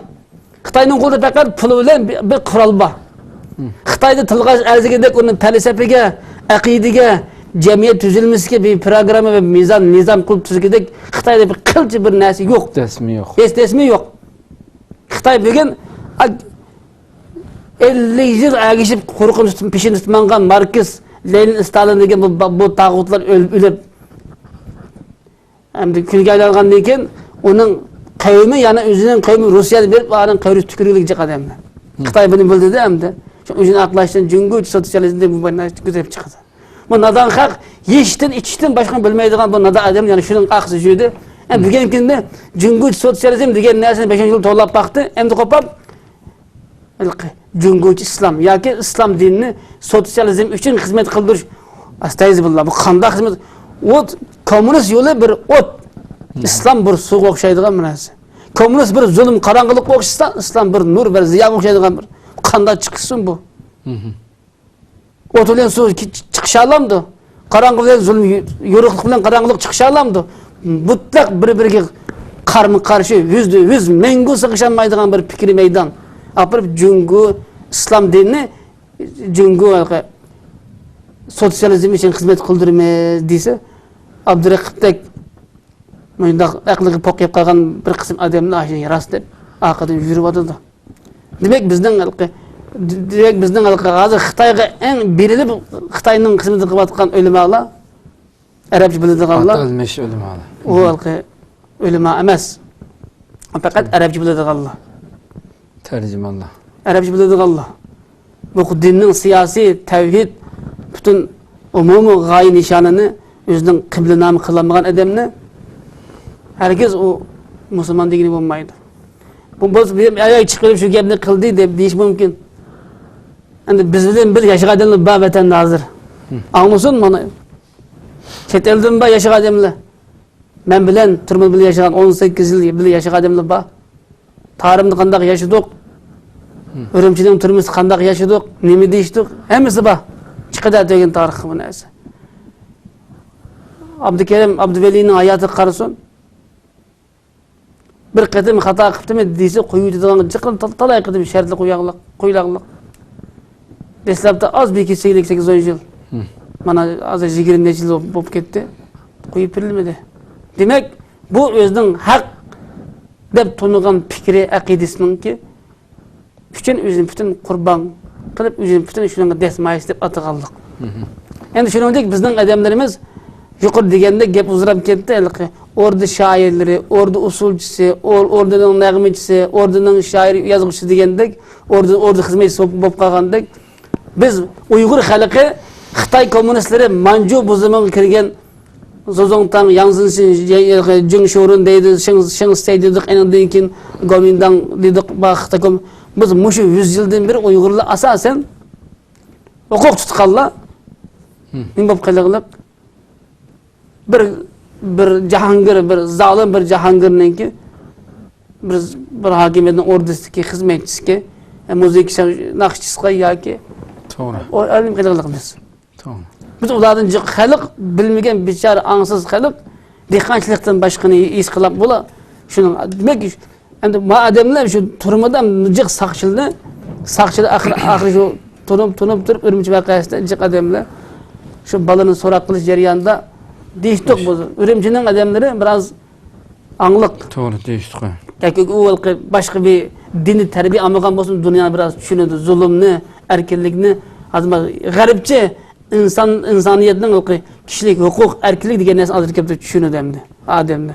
خىتاينىڭ قولىدا پەقەت پۇل بىلەن بىر، بىر قورال بار. خىتايدا تىلغا ئەرزىگەندەك ئۇنىڭ پەلسەپىگە، ئەقىدىگە، جەمئىيەت تۈزۈلمىسىگە بىر پىروگرامما ۋە مىزان، نىزام قۇرۇپ تۈزگۈدەك خىتايدا بىر قىلچە بىر نەرسە يوق. دەسمى يوق. ھېچ دەسمى يوق. خىتاي بۈگۈن، ئا، ئەللىك يىل ئەگىشىپ، قۇرۇقىنى تۇتۇپ، پېشىنى تۇتۇپ ماڭغان ماركس، لېنىن، ستالىن دېگەن بۇ، بۇ تاغۇتلار ئۆل-، ئۆلۈپ، ئەمدى كۈلگە ئايلانغاندىن كېيىن ئۇنىڭ قەۋمى، يەنى ئۆزىنىڭ قەۋمى روسىيەدە بېرىپ، ئۇلارنىڭ قەبرىسىگە تۈكۈرگۈلۈك جىق ئادەملەر. خىتاي بۇنى بىلدى-دە ئەمدى. شۇ ئۆزىنى ئاقلاشتىن جۇڭگوچە سوتسىيالىزم دەپ بۇ نەرسە كۆتۈرۈپ چىقىدۇ. بۇ نادان خەق يېيىشتىن، ئىچىشتىن باشقىنى بىلمەيدىغان بۇ نادان ئادەم، يەنى شۇنىڭ ئارقىسىدا يۈردى. ئەمدى بۈگۈنكى كۈندە جۇڭگوچە سوتسىيالىزم دېگەن نەرسىنى بەش-ئون يىل توۋلاپ باقتى. ئەمدى قوپاپ ھېلىقى جۇڭگوچە ئىسلام ياكى ئىسلام دىنىنى سوتسىيالىزم ئۈچۈن خىزمەت قىلدۇرۇش. ئەستەغپىرۇللا، بۇ قانداق خىزمەت؟ ئوت، كوممۇنىست يولى بىر ئوت. ئىسلام بىر سۇغا ئوخشايدىغان بىر نەرسە. كوممۇنىست بىر زۇلۇم، قاراڭغۇلۇققا ئوخشىسا، ئىسلام بىر نۇر، بىر زىياغا ئوخشايدىغان بىر. قانداق چىقسۇن بۇ؟ ئوت بىلەن سۇ چىقىشالامدۇ؟ قاراڭغۇ بىلەن زۇلۇم، يورۇقلۇق بىلەن قاراڭغۇلۇق چىقىشالامدۇ؟ مۇتلەق بىر-بىرىگە قارمۇ-قارشى، يۈزدە يۈز، مەڭگۈ سىغىشالمايدىغان بىر پىكرىي مەيدان. ئاپىرىپ جۇڭگو ئىسلام دىنىنى جۇڭگو سوتسىيالىزم ئۈچۈن خىزمەت قىلدۇرىمىز دېسە، ئابدۇرېقىپتەك مۇشۇنداق ئەقلىگە پوق يەپ قالغان بىر قىسىم ئادەملەر ئاشۇنى راست دەپ ئارقىدىن يۈرۈۋاتىدۇ. دېمەك، بىزنىڭ ھېلىقى، دېمەك، بىزنىڭ ھېلىقى ھازىر خىتايغا ئەڭ بېرىلىپ، خىتاينىڭ خىزمىتىنى قىلىۋاتقان ئۆلىمالار، ئەرەبچە بىلىدىغانلار، ئاتالمىش ئۆلىمالار. ئۇ ھېلىقى ئۆلىما ئەمەس. پەقەت ئەرەبچە بىلىدىغانلار. تەرجىمانلار. ئەرەبچە بىلىدىغانلار. بۇ دىننىڭ سىياسىي، تەۋھىد، پۈتۈن ئومۇمىي غايە نىشانىنى ئۆزىنىڭ قىبلىنامە قىلالمىغان ئادەمنى ھەرگىز ئۇ مۇسۇلمان دېگىلى بولمايدۇ. بۇ بولسا بىر ئايال چىقىپ شۇ گەپنى قىلدى دەپ دېيىش مۇمكىن. ئەمدى بىز بىلەن بىر ياشىغان ئادەملەر بار ۋەتەندە ھازىر. ئاڭلىسۇن مانا. چەت ئەلدىن بار ياشىغان ئادەملەر. مەن بىلەن تۈرمىدە بىللە ياشىغان، ئون سەككىز يىل بىللە ياشىغان ئادەملەر بار. تارىمدا قانداق ياشىدۇق، ئۈرۈمچىنىڭ تۈرمىسىدە قانداق ياشىدۇق، نېمە دېيىشتۇق، ھەممىسى بار. چىقىدۇ تۈگۈن تارىخقا بۇ نەرسە. ئابدۇكېرىم ئابدۇۋەلىنىڭ ھاياتىغا قارىسۇن. بىر قېتىم خاتا قىپتىمەن دېسە، قويۇۋېتىدىغان جىقىن تال-، تالاي قېتىم شەرتلەر قوياغلىق، قويۇلاغلىق. دەسلەپتە ئاز بېكىتسە سەككىز ئون يىل. مانا ھازىر يىگىرمە نەچچە يىل بولۇپ كەتتى. قويۇپ بېرىلمىدى. دېمەك، بۇ ئۆزىنىڭ ھەق دەپ تونۇغان پىكرى، ئەقىدىسىنىڭكى ئۈچۈن ئۆزىنى پۈتۈن قۇربان قىلىپ، ئۆزىنى پۈتۈن شۇنىڭغا دەسمايىش دەپ ئاتىغانلىق. ئەمدى شۇنىڭدەك بىزنىڭ ئادەملىرىمىز يۇقىرىدا دېگەندەك گەپ ئۇزىراپ كەتتى. ھېلىقى ئوردا شائىرلىرى، ئوردا ئۇسسۇلچىسى، ئور-، ئوردىنىڭ نەغمىچىسى، ئوردىنىڭ شائىر، يازغۇچىسى دېگەندەك، ئوردا، ئوردا خىزمەتچىسى بولۇپ، بولۇپ قالغاندەك، بىز ئۇيغۇر خەلقى خىتاي كوممۇنىستلىرى مانجۇ بۇزۇمىغا كىرگەن زۇزۇڭتاڭ، ياڭزىنشىن، جېڭ شورۇن دەيدۇ، شېڭ، شېڭ سەي دېدۇق، ئېنىڭدىن كېيىن گومىنداڭ دېدۇق، بىز مۇشۇ يۈز يىلدىن بېرى ئۇيغۇرلار ئاساسەن ھوقۇق تۇتقانلار نېمە بولۇپ قېلىغلىق؟ بىر، بىر جاھانگىر، بىر زالىم بىر جاھانگىرنىڭكى، بىر، بىر ھاكىمىيەتنىڭ ئوردىسىدىكى خىزمەتچىسىكى، مۇزىكا ناخشىچىسىغا ياكى توغرا. ئۆلۈپ قېلىغلىق بىز. توغرا. بىز ئۇلاردىن جىق خەلق، بىلمىگەن بىچارە ئاڭسىز خەلق، دېھقانچىلىقتىن باشقىنى ھېس قىلىپ بولا. شۇنىڭ، دېمەك، ئەمدى ما ئادەملەر شۇ تۈرمىدە جىق ساقچىلىنى، ساقچىلار ئاخىر، ئاخىرى شۇ تونۇپ، تونۇپ تۇرۇپ، ئۈرۈمچى ۋەقەسىدە جىق ئادەملەر شۇ بالىنى سوراق قىلىش جەريانىدا دېيىشتۇق، بۇ ئۈرۈمچىنىڭ ئادەملىرى بىراز ئاڭلىق. توغرا دېيىشتۇق. ياكى ئۇ ھېلىقى باشقا بىر دىنىي تەربىيە ئالمىغان بولسىمۇ، دۇنيانى بىراز چۈشىنىدۇ. زۇلۇمنى، ئەركىنلىكنى، ھازىر غەربچە ئىنسان، ئىنسانىيەتنىڭ ھېلىقى كىشىلىك ھوقۇق، ئەركىنلىك دېگەن نەرسىنى ئازراق كەپتە چۈشىنىدۇ ئەمدى ئادەمدە.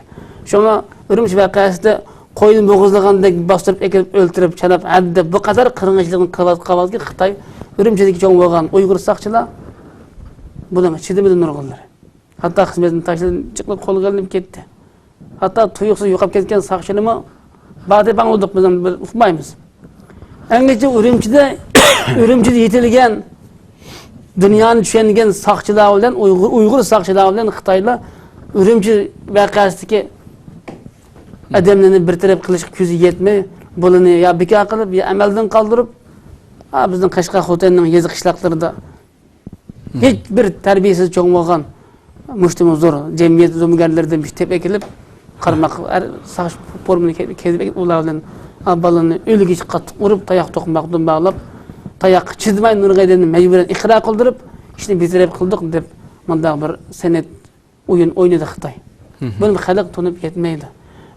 شۇڭا ئۈرۈمچى ۋەقەسىدە قوينى بوغۇزلىغاندەك باستۇرۇپ ئەكېلىپ ئۆلتۈرۈپ، چاناپ، ھەددە بۇ قەدەر قىرغىنچىلىقنى قىلىۋات-، قىلىۋاتقان خىتاي ئۈرۈمچىدىكى چوڭ بولغان ئۇيغۇر ساقچىلار بۇنىڭغا چىدىمىدى نۇرغۇنلىرى. ھەتتا خىزمىتىنى تاشلىدى، جىقلا قولغا ئېلىنىپ كەتتى. ھەتتا تۇيۇقسىز يوقاپ كەتكەن ساقچىنىمۇ بار دەپ ئاڭلىدۇق، بىز بىر ئۇقمايمىز. ئەڭگىچە ئۈرۈمچىدە، ئۈرۈمچىدە يېتىلگەن، دۇنيانى چۈشەنگەن ساقچىلار بىلەن ئۇيغۇر، ئۇيغۇر ساقچىلار بىلەن خىتايلار ئۈرۈمچى ۋەقەسىدىكى ئادەملەرنى بىر تەرەپ قىلىشقا كۆزى يەتمەي، بۇلىنى يا بىكار قىلىپ، يا ئەمەلدىن قالدۇرۇپ، ھا، بىزنىڭ قەشقەر، خوتەننىڭ يېزا قىشلاقلىرىدا ھېچ بىر تەربىيەسىز چوڭ بولغان مۇشتىمۇ زور جەمئىيەت زومىگەرلىرىدىن بىر تېپىپ ئەكېلىپ، قارماق ھەر ساقچى فورمىنى كىيدۈرۈپ ئەكېلىپ، ئۇلار بىلەن، ئا، بالىنى ئۆلگۈچە قاتتىق ئۇرۇپ، تاياق توقماقتىن باغلاپ، تاياققا چىدىماي نۇرغۇن ئادەمنى مەجبۇرەن ئىقرار قىلدۇرۇپ، ئىشنى بىر تەرەپ قىلدۇق دەپ، مۇنداق بىر سەنئەت ئويۇن ئوينىدى خىتاي. بۇنى خەلق تونۇپ يەتمەيدۇ.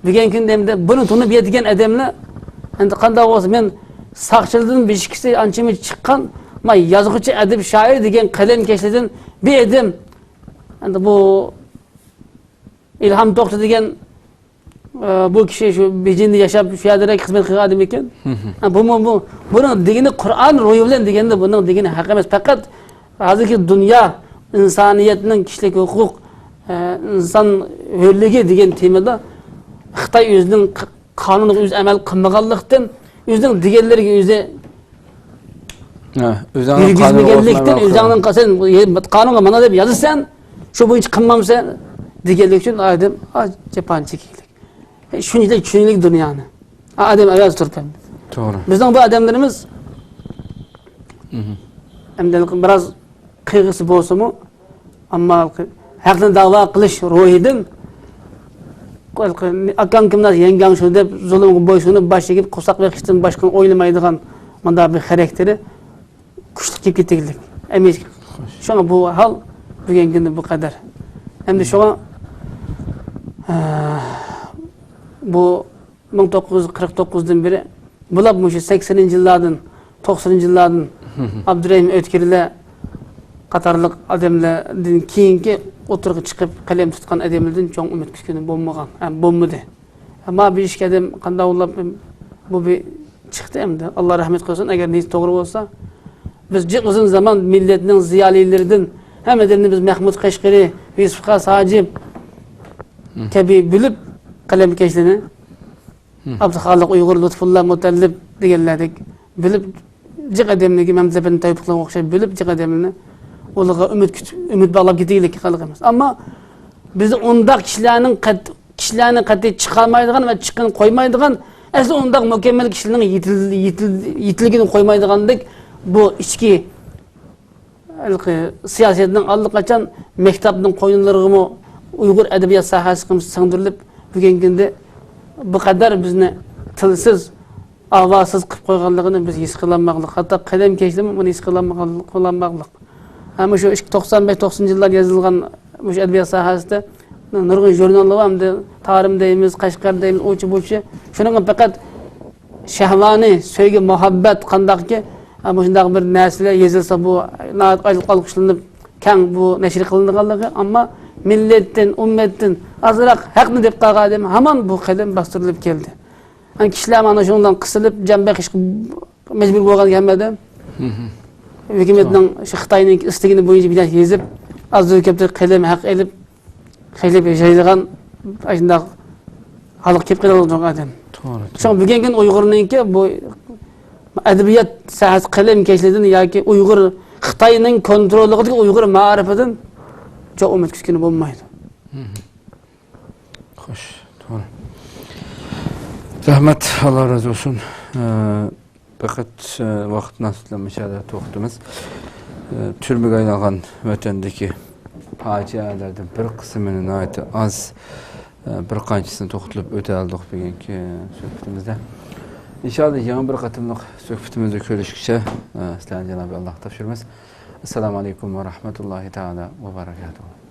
بۈگۈنكى كۈندە ئەمدى بۇنى تونۇپ يەتكەن ئادەملەر، ئەمدى قانداق بولسا، مەن ساقچىلىرىدىن بىر ئىككىسى ئانچە-مۇنچە چىققان، ما يازغۇچى، ئەدىب، شائىر دېگەن قەلەمكەشلەردىن بىر ئادەم، ئەمدى بۇ ئىلھام توختى دېگەن، ئە، بۇ كىشى شۇ بېيجىڭدا ياشاپ، شۇ يەردە خىزمەت قىلغان ئادەم ئىكەن. ھە، بۇمۇ، بۇ، بۇنىڭ دېگىنى قۇرئان روھى بىلەن دېگەندە، بۇنىڭ دېگىنى ھەق ئەمەس. پەقەت ھازىرقى دۇنيا ئىنسانىيەتنىڭ كىشىلىك ھوقۇق، ئە، ئىنسان ھۆرلۈكى دېگەن تېمىدا خىتاي ئۆزىنىڭ ق-، قانۇنىغا ئۆزى ئەمەل قىلمىغانلىقتىن، ئۆزىنىڭ دېگەنلىرىگە ئۆزى ھە، ئۆزۈڭنىڭ قانۇنىغا يۈرگۈزمىگەنلىكتىن، بويسۇنماي ئۆزۈڭنىڭ قا-، سەن قانۇنغا مانا دەپ يازىسەن، شۇ بويىچە قىلمامسەن دېگەنلىك ئۈچۈن ئادەم ئاز جاپانى چېكىگلىك. شۇنچىلىك چۈشىنىگلىك دۇنيانى. ئادەم ئەۋەز تۇرۇپ ئەمدى. توغرا. بىزنىڭ بۇ ئادەملىرىمىز مھم. ئەمدى بىراز قىيغۇسى بولسىمۇ، ئەمما ھەقنى دەۋا قىلىش روھىدىن، ئاكاڭ كىم دەپ، يەڭگەڭ شۇ دەپ، زۇلۇمغا بويسۇنۇپ، باش ئېگىپ، قورساق بېقىشتىن باشقىنى ئويلىمايدىغان مۇنداق بىر خاراكتېرى كۈچلۈك كېلىپ كېتىگلىك. ئەمىس. شۇڭا بۇ ھال بۈگۈنكى كۈندە بۇ قەدەر. ئەمدى شۇڭا، ئە، بۇ مىڭ توققۇز يۈز قىرىق توققۇزدىن بېرى، بولۇپمۇ مۇشۇ سەكسىنىنچى يىللاردىن، توقسىنىنچى يىللاردىن ئابدۇرېھىم ئۆتكۈرلەر قاتارلىق ئادەملەردىن كېيىنكى ئوتتۇرىغا چىقىپ قەلەم تۇتقان ئادەملەردىن چوڭ ئۈمىد كۈتكىنى بولمىغان، ھەم بولمىدى. ئەمما بۇ ئىككى ئادەم قانداق بولۇپ بۇ بىر چىقتى ئەمدى. ئاللا رەھمەت قىلسۇن، ئەگەر نىيىتى توغرا بولسا. بىز جىق ئۇزۇن زامان مىللەتنىڭ زىيالىيلىرىدىن ھەممىدىن بىز مەھمۇد قەشقىرى، يۈسۈپ خاس ھاجىپ كەبى بىلىپ قەلەمكەشلىرىنى، ئابدۇخالىق ئۇيغۇر، لۇتپۇللا مۇتەللىپ دېگەنلەردەك بىلىپ، جىق ئادەملەرگە مەمتىۋەتنى تەۋپىقلارغا ئوخشاش بىلىپ، جىق ئادەملەرنى ئۇلارغا ئۈمىد كۈت-، ئۈمىد باغلاپ كېتىگلىك خەلق ئەمەس. ئەمما بىز ئۇنداق كىشىلەرنىڭ قەت-، كىشىلەرنى قەتئىي چىقارمايدىغان ۋە چىققىنى قويمايدىغان، ئەسلى ئۇنداق مۇكەممەل كىشىلەرنىڭ يېتىل-، يېتىل-، يېتىلگىنى قويمايدىغاندەك بۇ ئىچكى ھېلىقى سىياسەتنىڭ ئاللىقاچان مەكتەپنىڭ قوينىلىرىغىمۇ ئۇيغۇر ئەدەبىيات ساھەسىگە سىڭدۈرۈلۈپ، بۈگۈنكى كۈندە بۇ قەدەر بىزنى تىلسىز، ئاۋازسىز قىلىپ قويغانلىقىنى بىز ھېس قىلالماقلىق. ھەتتا قەلەمكەشلەرمۇ بۇنى ھېس قىلالمىغانلىق، قىلالماقلىق. ھەم شۇ توقسان بەش، توقسىنىنچى يىللار يېزىلغان مۇشۇ ئەدەبىيات ساھەسىدە نۇرغۇن ژۇرناللار بار، ئەمدى تارىم دەيمىز، قەشقەر دەيمىز، ئۇچى بۇچى. شۇنىڭغا پەقەت شەھۋانىي سۆيگۈ، مۇھەببەت قانداقكى، مۇشۇنداق بىر نەرسىلەر يېزىلسا، بۇ ناھايىتى ئال-، ئالقىشلىنىپ، كەڭ بۇ نەشر قىلىنغانلىقى، ئەمما مىللەتتىن، ئۈممەتتىن ئازراق ھەقنى دەپ قالغان ئادەم ھامان بۇ قەلەم باستۇرۇلۇپ كەلدى. يەنى كىشىلەر مانا شۇنىڭدىن قىسىلىپ، جان بېقىشقا مەجبۇر بولغان ھەممىدىن. ھۆكۈمەتنىڭ شۇ خىتاينىڭ ئىستىكىنى بويىچە بىر نەرسە يېزىپ، ئازدۇر كۆپتۇر قەلەم ھەق ئېلىپ، خېلى ياشايدىغان ئاشۇنداق ھالغا كېلىپ قالغان ئادەم. توغرا، شۇڭا توغرا. بۈگۈنكى كۈن ئۇيغۇرنىڭكى بۇ ئەدەبىيات ساھەسى قەلەمكەشلىرىدىن ياكى ئۇيغۇر، خىتاينىڭ كونتروللۇقىدىكى ئۇيغۇر مائارىپىدىن چوڭ ئۈمىد كۈتكىلى بولمايدۇ. خوش، توغرا. رەھمەت، ئاللا رازى بولسۇن. ئە، پەقەت، ئە، ۋاقىت مۇناسىۋىتى بىلەن مۇشۇ يەردە توختىتىمىز. ئە، تۈرمىگە ئايلانغان ۋەتەندىكى پاجىئەلەردىن بىر قىسمىنى ناھايىتى ئاز، ئە، بىر قانچىسىنى توختىلىپ ئۆتەلىدۇق بۈگۈنكى سۆھبىتىمىزدە. ئىنشائاللا، يېڭى بىر قېتىملىق سۆھبىتىمىزدە كۆرۈشكىچە، ئە، سىلەرنى جانابى ئاللاغا تاپشۇرىمىز. ئەسسالامۇ ئەلەيكۇم ۋە رەھمەتۇللاھى تائالا ۋە بەرەكاتۇھۇ.